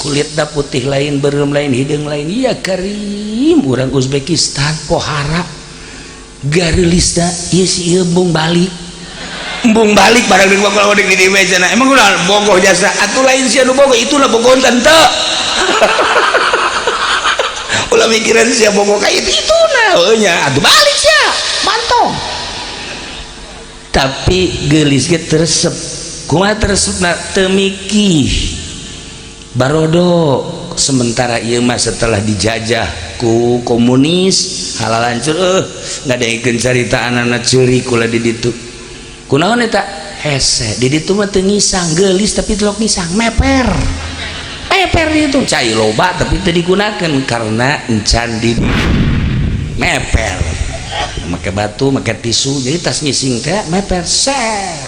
kulitna putih lain, berem lain, hidung lain. Ya karim, orang Uzbekistan pohara gareulisna ieu si ieu embung balik, embung balik barang di kalau di di meja. Emang udah bogoh jasa atuh lain sia nu bogoh, itulah bogoh tante. Ulah mikiran sia bogoh ka itu itu nah nya atuh balik sia mantong. Tapi geulis ge teresep. Kumaha teresepna? Teu mikih barodo. Sementara ieu mah setelah dijajah ku komunis halal hancur. Ngadengekeun carita anak ceurik kula di ditu. Kunaon eta hese di ditu mah teu ngisang, geulis tapi telok ngisang, meper meper itu cai loba tapi teu digunakeun karena encan di meper make batu, make tisu. Jadi tas ngising teh meper set.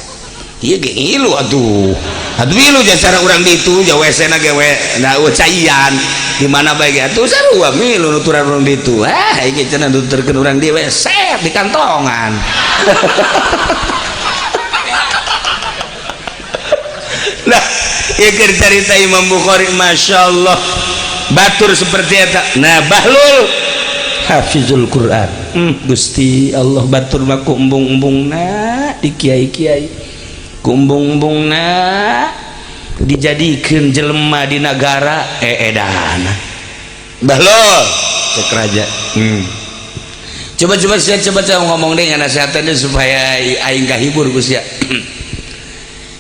Ieu ge ngilu atuh. Atuh ngilu cara urang ditu ja WC na ge we na caian di mana bae ge atuh sarua ngilu nuturan urang ditu. Ah ieu cenah nuturkeun urang dieu we set di kantongan. Nah, ieu keur carita Imam Bukhari masyaallah batur seperti eta. Nah, Bahlul hafizul Quran. Gusti Allah batur mah ku embung-embungna di kiai-kiai. Ku embung-embungna dijadikeun jelema di nagara eedana. Bahlul cek raja. Coba-coba sia coba-coba ngomong deh nasihatannya supaya aing kahibur ku sia.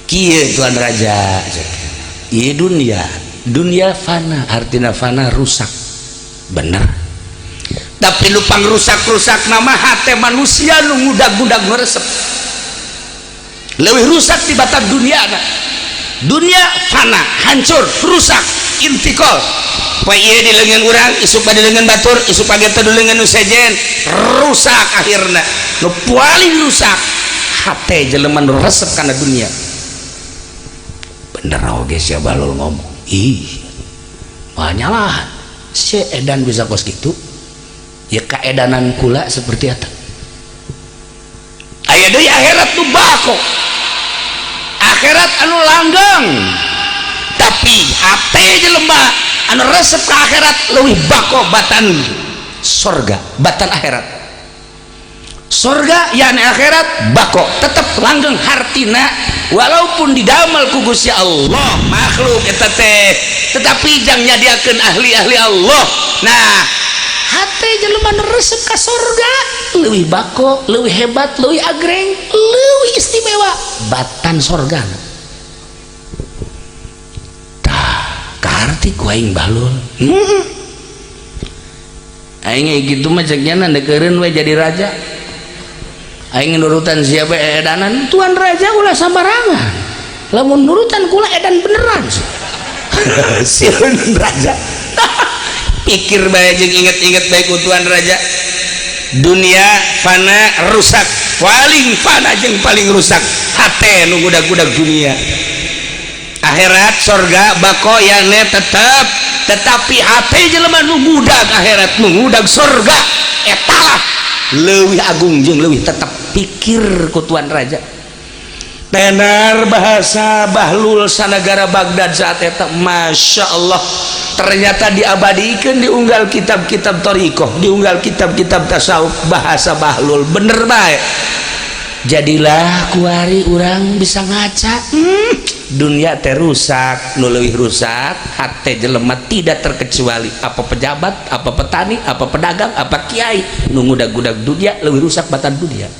Kieu tuan raja. Ieu dunia, dunia fana, artina fana rusak. Bener. Tapi lu pang rusak-rusak nama hate manusia nu ngudag-ngudag resep. Leuwih rusak di batas dunia na. Dunia fana, hancur, rusak, intikal. Poe ieu di leungeun urang, isuk di leungeun batur, isuk pagi teh di leungeun nu sejen, rusak akhirna. Nu paling rusak hate jelema nu resep kana dunia. Bener oge sia Bahlul ngomong. Ih, banyalah si edan bisa kos gitu. Ya keedanan kula seperti eta. Aya deui akhirat nu bako. Akhirat anu langgeng. Tapi hate jelema anu resep ke akhirat leuwih bako batan sorga, batan akhirat. Sorga yani akhirat bako tetep langgeng hartina walaupun didamel ku Gusti Allah makhluk eta teh tetapi jang nyadiakeun ahli-ahli Allah. Nah, hate jelema nu resep ka sorga leuwih bako, leuwih hebat, leuwih agreng, leuwih istimewa batan sorga. Tah, kaharti ku aing Bahlul. Aing gitu mah cek nya deukeureuan we jadi raja. Aing nurutan siapa edanan tuan raja ulah sambarangan. Lamun nurutan kula edan beneran. Sieun raja. Pikir bae jeung inget-inget bae ku tuan raja. Dunia fana rusak, paling fana jeung paling rusak hate nu gudag-gudag dunia. Akhirat sorga bako yane tetep, tetapi hate jelema nu ngudag akhirat, nu ngudag sorga etalah leuwih agung jeung leuwih tetep. Pikir ku tuan raja. Tenar bahasa Bahlul sanagara Baghdad saat eta masya Allah ternyata diabadikan diunggal kitab-kitab thoriqoh, diunggal kitab-kitab tasawuf bahasa Bahlul bener bae. Jadilah kuari urang bisa ngaca. Dunia teh rusak, nu leuwih rusak hate jelema tidak terkecuali apa pejabat, apa petani, apa pedagang, apa kiai nu ngudag-gudag dunia leuwih rusak batan dunia.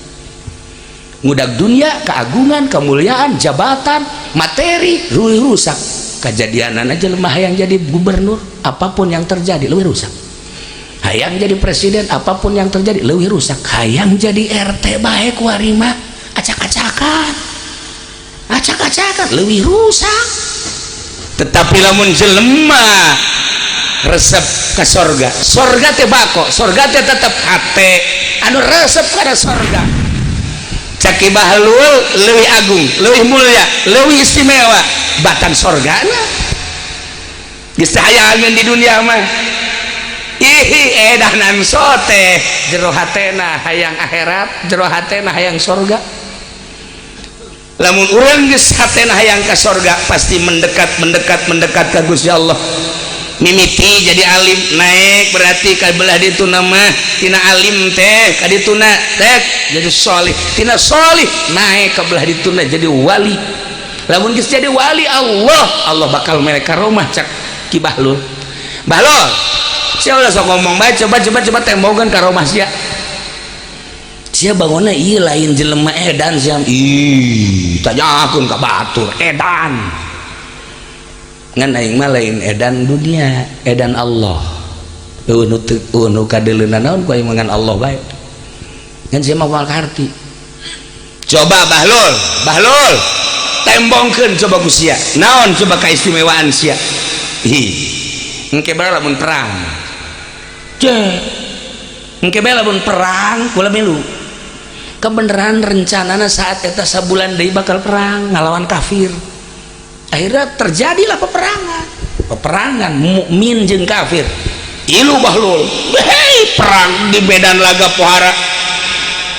Ngudag dunia, keagungan, kemuliaan, jabatan, materi leuwih rusak. Kejadianan aja lemah hayang jadi gubernur, apapun yang terjadi leuwih rusak. Hayang jadi presiden, apapun yang terjadi leuwih rusak. Hayang jadi RT bae kuari mah acak-acakan. Acak-acakan leuwih rusak. Tetapi lamun jelema resep ke sorga, sorga teh bako, sorga teh tetep hate anu resep kana sorga. Caki Bahlul leuwih agung, leuwih mulia, leuwih istimewa batan sorgana. Geus hayangeun di dunia mah. Ih, edanan sote jero hatena hayang akhirat, jero hatena hayang sorga. Lamun urang geus hatena hayang ka sorga pasti mendekat mendekat mendekat ka Gusti Allah. Mimiti jadi alim naik berarti ka belah ditu nama tina alim teh ka dituna teh jadi solih, tina solih naik ka belah dituna jadi wali. Lamun geus jadi wali Allah, Allah bakal mere karomah cak Ki Bahlul. Bahlul, sia ulah sok ngomong bae, coba coba coba tembogan karomah sia. Sia bangunna ieu lain jelema edan sia. Ih, tanyakeun ka batur edan. Ngan aing mah lain edan dunia, edan Allah. Eueuh nu teu eueuh nu kadeuleuna naon ku aing mah ngan Allah bae. Ngan sia mah moal kaharti. Coba Bahlul, Bahlul, tembongkeun coba ku sia. Naon coba kaistimewaan sia? Ih, engke bae lamun perang. Cek. Engke bae lamun perang kula milu. Kebenaran rencanana saat eta sabulan deui bakal perang ngalawan kafir. Akhirnya terjadilah peperangan. Peperangan mukmin jeung kafir. Ilu Bahlul. Hei, perang di medan laga pohara.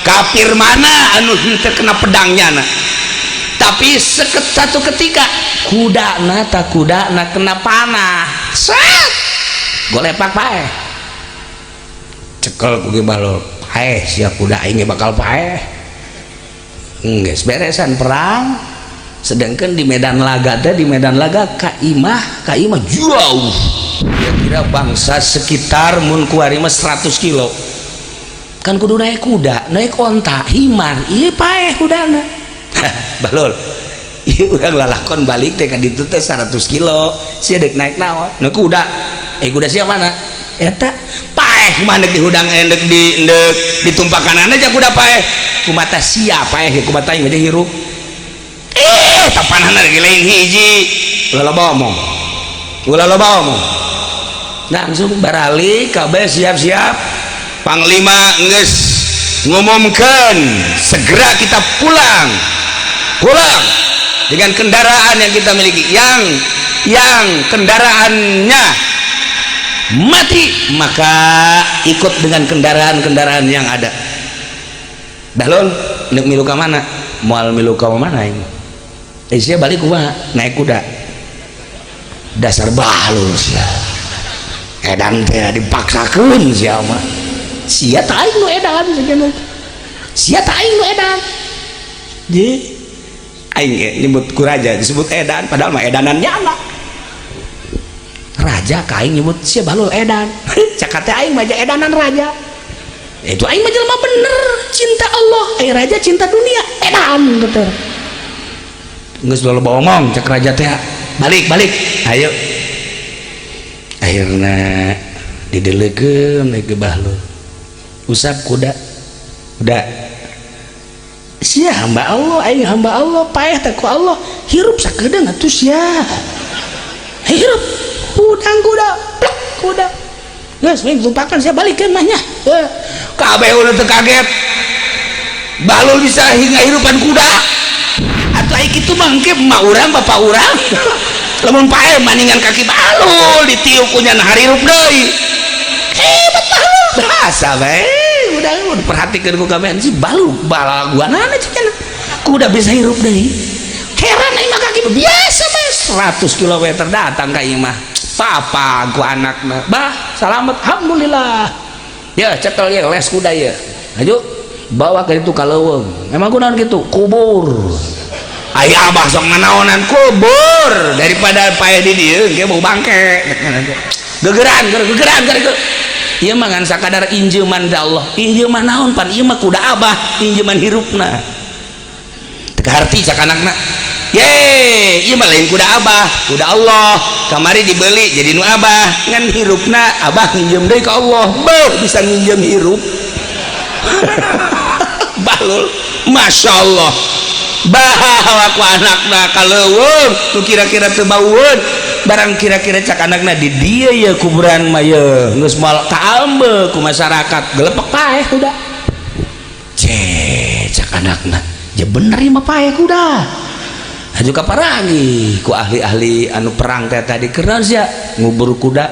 Kafir mana anu henteu kena pedangnya na. Tapi satu ketika kudana tak kudana kena panah. Set. Golepak paeh. Cekel ku Ki Bahlul. Paeh sia kuda aing bakal paeh. Geus beresan perang. Sedangkan di medan laga teh, di medan laga ka imah jauh. Kira-kira bangsa sekitar mun kuari mah 100 kilo. Kan kudu naik kuda, naik onta, himar, ieu paeh kudana. Bahlul. Ieu urang lalakon balik teh ka ditu teh 100 kilo. Sia deuk naik naon? Naik kuda. Kuda sia mana? Eta paeh mana di hudang endek di endek ditumpakan aja kuda paeh. Kumata sia paeh kumata aing mah hirup. Tapanana lagi lain hiji. Ulah loba omong. Ulah loba omong. Langsung baralik kabeh siap-siap. Panglima geus ngumumkeun segera kita pulang. Pulang dengan kendaraan yang kita miliki, yang kendaraannya mati maka ikut dengan kendaraan-kendaraan yang ada. Bahlul nek milu ka mana? Moal milu ka mana ini? Sia balik kumaha? Naik kuda. Dasar Bahlul sia. Edan teh dipaksakeun sia mah. Sia tah aing nu edan sakieu. Sia tah aing nu edan. Ji aing ge nyebut ku raja disebut edan padahal mah edanan nyana. Raja ka aing nyebut sia Bahlul edan. Cakap teh aing mah edanan raja. Itu aing mah jelema bener cinta Allah, aing raja cinta dunia, edan betul. Geus loba omong cek raja teh. Balik balik. Ayo. Akhirna didelekeun we ke Bahlul. Usap kuda. Kuda. Sia hamba Allah, aing hamba Allah, paeh teh ku Allah. Hirup sakedeung atuh sia. Hirup. Hudang kuda, plek kuda. Geus we tumpakan sia balikeun mah nya. Kabeh udah teu kaget. Bahlul bisa hingga hirupan kuda. Atuh ai kitu mah engke emak urang bapak urang. Lamun paeh maningan kaki Bahlul ditiup ku nya harirup deui. Hebat Bahlul. Bahasa bae. Udah diperhatikeun ku kabeh si Bahlul balaguanana cenah. Kuda bisa hirup deui. Heran aing mah kaki biasa bae 100 km datang ka imah. Papa ku anakna. Bah, selamat alhamdulillah. Ya cekel ya les kuda ya. Ayo bawa ke itu ka leuweung. Emang kunaon kitu? Kubur. Aya abah sok nanaonan kubur daripada paeh di dieu engke bau bangke. Gegeran, gegeran, gegeran. Ieu mah ngan sakadar injeuman da Allah. Injeuman naon pan ieu mah kuda abah, injeuman hirupna. Teu kaharti cak anakna. Ye, ieu mah lain kuda abah, kuda Allah. Kamari dibeli jadi nu abah, ngan hirupna abah nginjem deui ka Allah. Beuh bisa nginjem hirup. Bahlul, Masya Allah. Bawa ku anakna ka leuweung, nu kira-kira teu baueun. Barang kira-kira cak anakna di dieu ye kuburan mah ye, geus moal kaambe ku masyarakat, gelepek paeh kuda. Ceh, cak anakna, je bener ieu mah paeh kuda. Aju kaparangi ku ahli-ahli anu perang teh tadi keur sia ngubur kuda.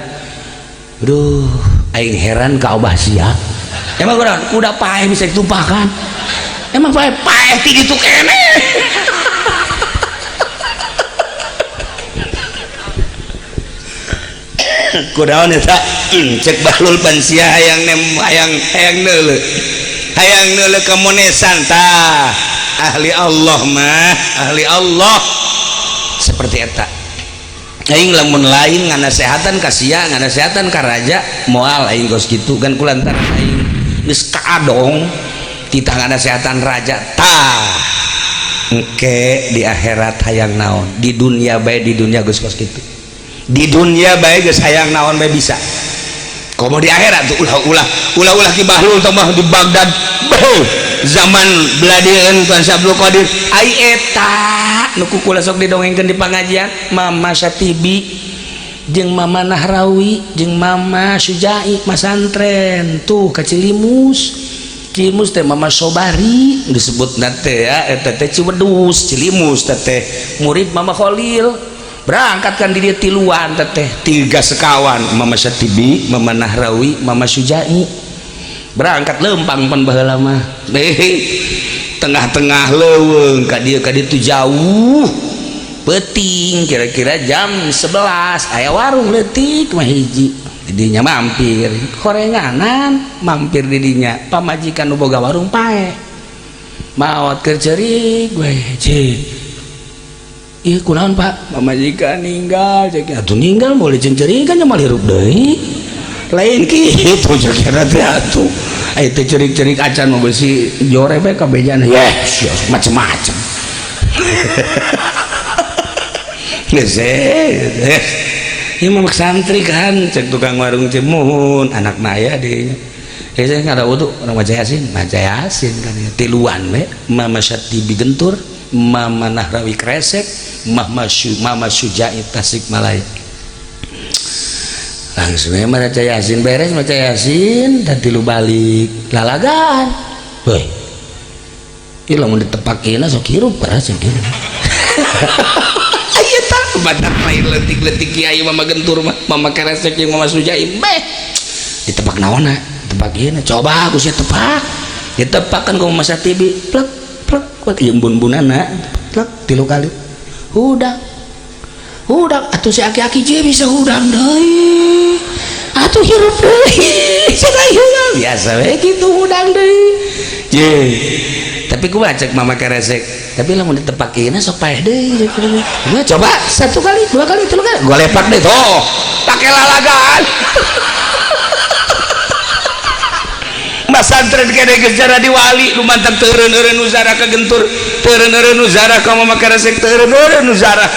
Aduh, aing heran ka abah sia. Emang kuda paeh bisa ditumpahkan? Emang paeh paeh ti ditu keneh. Kudaon eta? Cek Bahlul pan sia hayang nem hayang hayang neuleuh. Hayang neuleuh ka monesan tah. Ahli Allah mah, ahli Allah. Seperti eta. Aing lamun lain nganasehatan ka sia, nganasehatan ka raja, moal aing kos kitu kan kulantaran aing geus kaadong titah nganasehatan raja tah. Engke di akhirat hayang naon, di dunia bae di dunia geus kos kitu. Di dunia bae geus hayang naon bae bisa. Komo di akhirat tuh ulah-ulah, ulah-ulah Ki Bahlul teh mah di Baghdad. Beuh, zaman beladieun Tuan Syekh Abdul Qadir. Ai eta nu ku kula sok didongengkeun di pangajian, Mama Satibi jeung Mama Nahrawi jeung Mama Sujai masantren tuh ka Cilimus. Cimus teh Mama Sobari disebut teh ya, eta teh Ciwedus, Cilimus teh murid Mama Khalil. Berangkat kan di dia tiluan teh, tiga sekawan, Mama Syatibi, Mama Nahrawi, Mama Sujai. Berangkat lempang pan baheula mah. Tengah-tengah leuweung ka dieu ka ditu jauh. Peuting kira-kira jam 11 aya warung leutik mah hiji. Didinya mampir korenganan, mampir didinya pamajikan nu boga warung pae maot keur ceurik we. Cik, ieu kunaon, Pak? Pamajikan ninggal, cek. Atuh ninggal boleh cencerikan nya, malah hirup deui. Lain kitu cek teh atuh. Aya teh ceurik-ceurik acan mah besi jore bae kabejana. Yes, macem-macem. Geus. Ieu mah santri kan, cek tukang warung, cek muhun anak naya di. Ya saya nggak ada orang maca Yasin, maca Yasin kan ya. Tiluan we, Mama Syatibi Gentur, Mama Nahrawi Kresek, Mama Sujai Tasikmalaya. Langsung ya maca Yasin beres maca Yasin dan tilu balik lalagan. Woi. Ieu lamun ditepakeun sok hirup parah sok hirup. Ayo tak badak lain letik-letik kiai Mama Gentur mah, Mama Kresek jeung Mama Sujai beh. Ditepak naonna? Tepak ieu, coba aku sia tepak. Ditepak kan ku Mama Syatibi, plek plek plek ieu embun-embunana, plek tilu kali. Hudang. Hudang atuh si aki-aki je bisa hudang deui. Atuh hirup deui. Cenah hirup biasa we kitu hudang deui. Je. Tapi kumaha cek Mama Keresek? Tapi lamun ditepakeun sok paeh deui. Nah, coba satu kali, dua kali, tilu kali. Gua lepak deh tuh. Pakai lalagan. Masantren kene geus jadi wali lumantar teureun-eureun nu zarah ka Gentur, teureun-eureun nu zarah ka Mama Keresek, teureun-eureun nu zarah.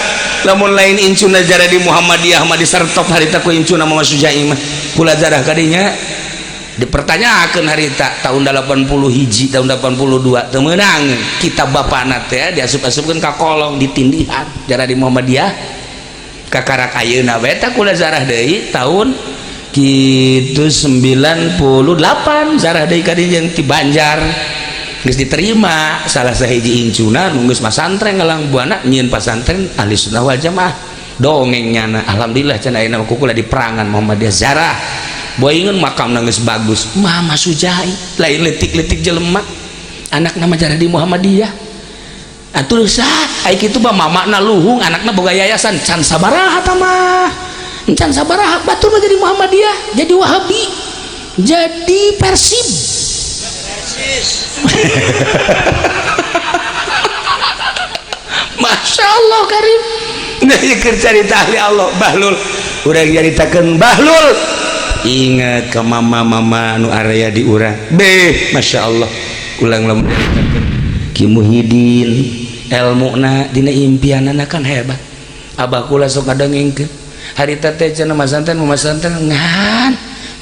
Lamun lain incuna jarah di Muhammadiyah mah disertop harita ku incuna Mama Sujai mah. Kula zarah kadinya dipertanyakan harita tahun 80 hiji, tahun 82 teu meunang kitab bapana teh diasup-asupkeun ka kolong ditindihan jarah di Muhammadiyah. Kakarak ayeuna we tah kula zarah deui tahun kitu 98 zarah deui ka dieu jeung ti Banjar geus diterima salah sahiji incuna nu geus masantren ngalang buana nyieun pasantren ahli sunnah wal jamaah dongeng nyana. Alhamdulillah cenah ayeuna mah kukula di perangan Muhammadiyah zarah boingeun makam geus bagus Mama Sujai lain letik-letik jelema anak nama jarah di Muhammadiyah atuh sah ai kitu mah mamana luhung anakna boga yayasan can sabaraha tah mah can sabaraha batur mah jadi Muhammadiyah jadi Wahabi jadi Persib. Masya Allah karim. Nah ieu keur carita ahli Allah Bahlul urang nyaritakeun Bahlul ingat ke mama-mama nu area di urang beh Masya Allah ulang lamun nyaritakeun Ki Muhyiddin elmuna dina impianana kan hebat. Abah kula sok ngadongengkeun harita teh cenah masanten ngan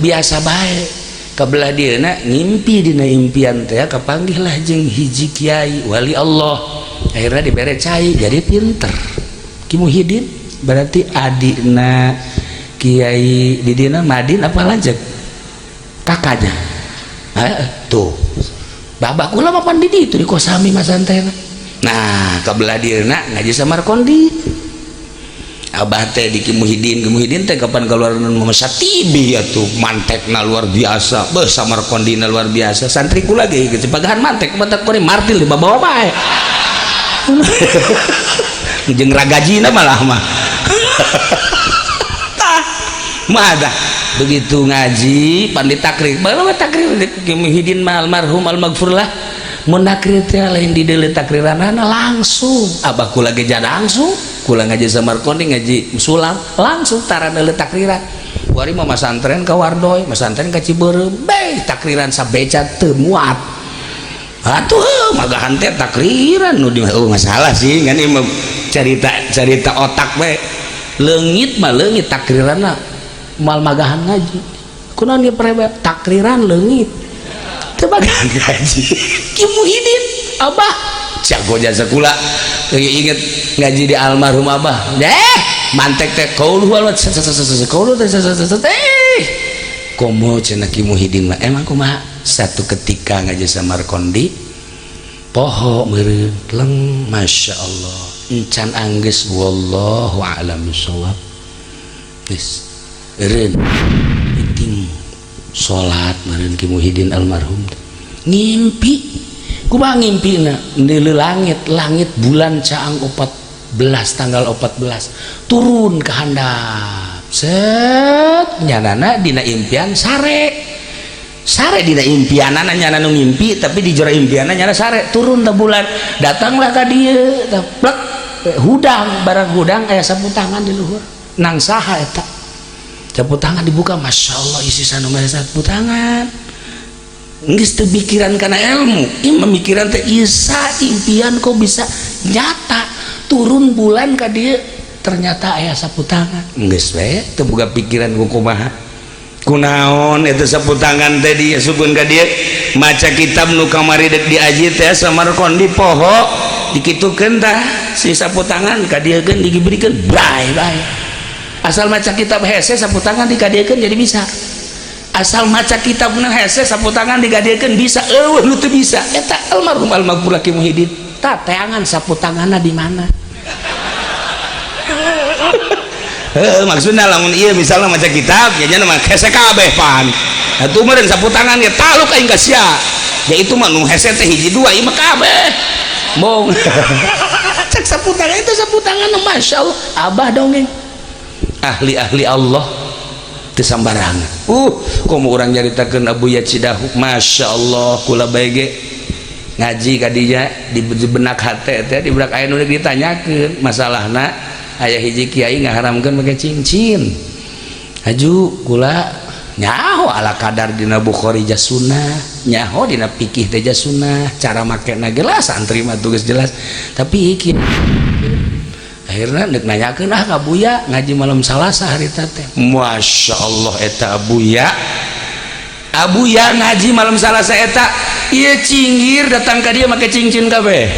biasa bae kabelah dieuna ngimpi dina impian teh kapanggihlah jeung hiji kiai wali Allah akhirnya dibere cai jadi pinter. Ki Muhyiddin berarti adikna Kiai Didina Madin apa lanjut kakaknya tuh babak kula mah pan di ditu di Kosami masantren. Nah kabelah dieuna ngaji Samarkondi abah teh di Ki Muhyiddin. Ki Muhyiddin teh kapan keluar Mama Syatibi atuh mantekna luar biasa beuh Samarkondina luar biasa santri kula ge kecipagahan mantek mantek kore martil di bawa bae jeung ragajina malah mah. Mah begitu ngaji pan ditakrir bae takrir Ki Muhyiddin mah almarhum almaghfurlah mun nakrir teh lain di deuleu takriranana langsung abah kula ge langsung kula ngaji Samarkondi ngaji sulam langsung tara deuleu takriran wari mah masantren ka Wardoy masantren ka Cibeureum beh takriran sabeca teu muat atuh magahan teh takriran nu di oh masalah sih kan ieu carita otak we leungit mah leungit takriranna mal magahan ngaji kunaon ieu perebet takriran leungit teu magahan ngaji. Ki Muhyiddin abah jago jasa kula inget ngaji di almarhum abah deh mantek teh kaulu kaulu teh komo cenah Ki Muhyiddin mah emang kumaha Satu ketika ngaji Samarkondi, poho meureun leng, Masya Allah, encan anggeus, wallahu a'lam bishawab. Geus eureun penting salat meureun Ki Muhyiddin almarhum ngimpi. Kumaha ngimpina? Ndeuleu langit, langit bulan caang 14, tanggal 14 turun ke handap, set, nyanana dina impian sare sare. Dina impianana nyana nu ngimpi, tapi di jero impianna nyana sare turun teh bulan, datanglah ka dieu tah, plek, hudang. Barang hudang aya sapu tangan di luhur. Nang saha eta sapu tangan? Dibuka, Masya Allah, isi sanu sapu tangan. Geus teu pikiran kana ilmu ieu, memikiran teh isa impian kok bisa nyata, turun bulan ka dieu, ternyata aya sapu tangan. Geus we teu boga pikiran ku kumaha, kunaon itu sapu tangan teh diasupkeun ka dieu. Maca kitab nu kamari dek diaji teh Samarkondi poho, dikitukeun tah si sapu tangan ka dieu, diberikan bae bae. Asal maca kitab hese, sapu tangan dikadiekeun jadi bisa. Asal maca kitab nu hese, sapu tangan dikadiekeun bisa. Eueuh nu teu bisa. Eta almarhum almarhum Ki Muhyiddin tah, teangan sapu tanganna di mana. Heeh, maksudna lamun ieu misalnya maca kitab ya nya mah hese kabeh pan. Atuh meureun sapu tangan ge taluk aing ka sia. Ya itu mah nu hese teh hiji dua, ieu mah kabeh. Bong. Cek sapu tangan itu, sapu tangan, Masya Allah, abah dongeng. Ahli-ahli Allah teu sambarangan. Komo urang nyaritakeun Abu Yacidahu, Masya Allah, kula bae ge ngaji kadinya di benak hate teh, di benak aya nu ditanyakeun masalahna. Aya hiji kiai ngaharamkeun make cincin. Haju kula nyaho ala kadar dina Bukhari sunnah, nyaho dina fikih teh sunnah, cara makena gelas santri mah tugas jelas, tapi iki akhirnya dek nanyakeun ah ka Buya ngaji malam Salasa harita teh. Masya Allah, eta Abuya, Abuya ngaji malam Salasa eta ieu cinggir datang ka dia make cincin kabeh.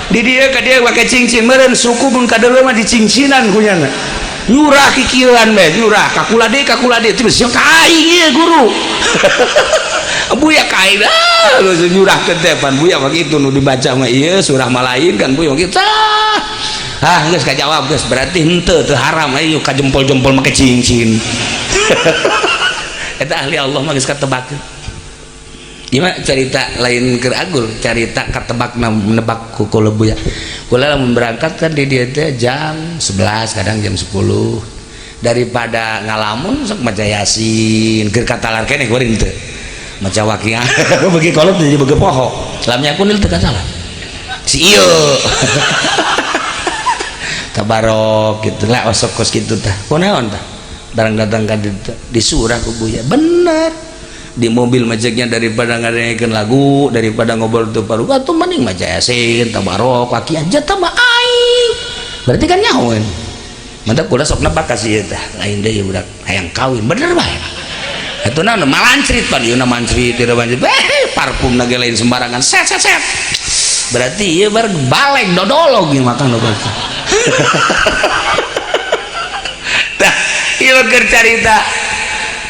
Di dia ka dia make cincin meureun suku mun kadeuleu mah dicincinan kunyana. Nyurah kikieuan be, nyurah kakula deui, kakula deui, teu ka aing ieu guru. Buya ka aing ah nyurah ke teh pan Buya mah kitu, nu dibaca mah ieu surah malain kan Buya mah kitu. Ah geus kajawab, geus berarti henteu teu haram, ayo ka jempol-jempol make cincin. Eta ahli Allah mah geus katebak. Gimana cerita lain keur agul, cerita katebak nebak ku kula Buya. Kula lamun berangkat kan di dieu teh jam 11, kadang jam 10. Daripada ngalamun sok maca Yasin, keur katalar keneh kuring teu. Maca Waqiah bagi kolot jadi bagi poho. Lamnya kunil teu kasalah. Si ieu. Tabarok gitu lah, osok kos gitu tah. Kunaon tah? Barang datang ka ditu disurah ku Buya. Bener. Di mobil macetnya daripada ngadengekeun lagu, daripada ngobrol teu paru, atuh mending maca Yasin, Tabarok, Waqiah jatah mah aing. Berarti kan nyahoeun. Mantap kula sok nebak ka si ieu tah. Lain deui budak hayang kawin, bener bae. Atuh naon malancrit pan ieu na mancrit ieu mancrit. Eh, parfum na ge lain sembarangan. Set set set. Berarti ieu bar baleng dodolog ieu makan obat. Tah, ieu keur carita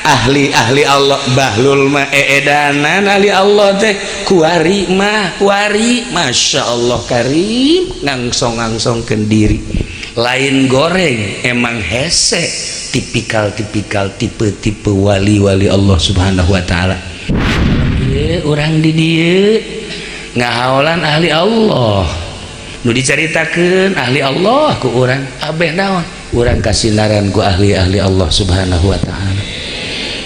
ahli-ahli Allah. Bahlul mah eedanan ahli Allah teh kuari mah kuari, Masya Allah karim, ngangsong-ngangsongkeun diri lain goreng, emang hese tipikal-tipikal tipe-tipe wali-wali Allah Subhanahu wa taala. Urang di dieu ngahaolan ahli Allah nu dicaritakeun ahli Allah ku urang abeh naon, urang kasinaran ku ahli-ahli Allah Subhanahu wa taala.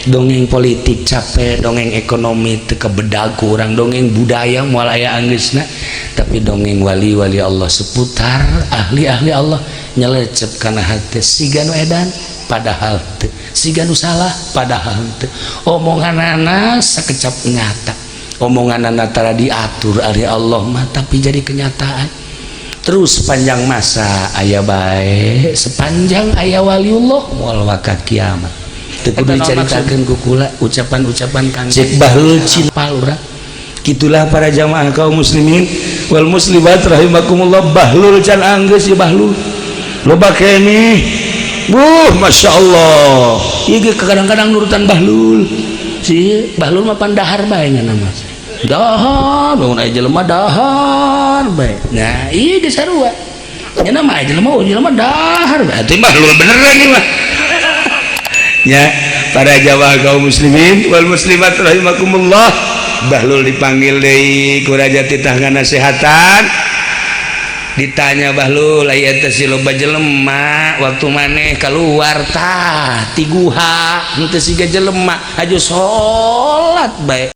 Dongeng politik capek, dongeng ekonomi teu kebedag ku urang, dongeng budaya moal aya anggeusna, tapi dongeng wali-wali Allah seputar ahli-ahli Allah nyelecep kana hate, siga nu edan padahal teu, siga nu salah padahal teu. Omonganana sakecap nyata, omonganana tara diatur ahli Allah mah, tapi jadi kenyataan terus sepanjang masa aya bae, sepanjang aya waliullah moal waka kiamat. Teu kudu dicaritakeun ku kula ucapan-ucapan Kang Cek Bahlul cinta urang. Gitulah para jamaah kaum muslimin wal muslimat rahimakumullah. Bahlul can anggeus ya, Bahlul loba keneh. Buh, Masya Allah, ieu ge kadang-kadang nurutan Bahlul. Henteu, Bahlul mah pan dahar bae nya mah. Dahar, bangun aya jelema dahar bae. Nah, ieu geus sarua. Nya mah aya jelema, oh jelema dahar bae. Atuh Bahlul beneran ieu mah. Ya, para jamaah kaum muslimin wal muslimat rahimakumullah. Bahlul dipanggil deui ku raja titah ngasehatan. Ditanya Bahlul, aya teh si loba jelema waktu maneh keluar tah ti guha henteu siga jelema, haju salat bae.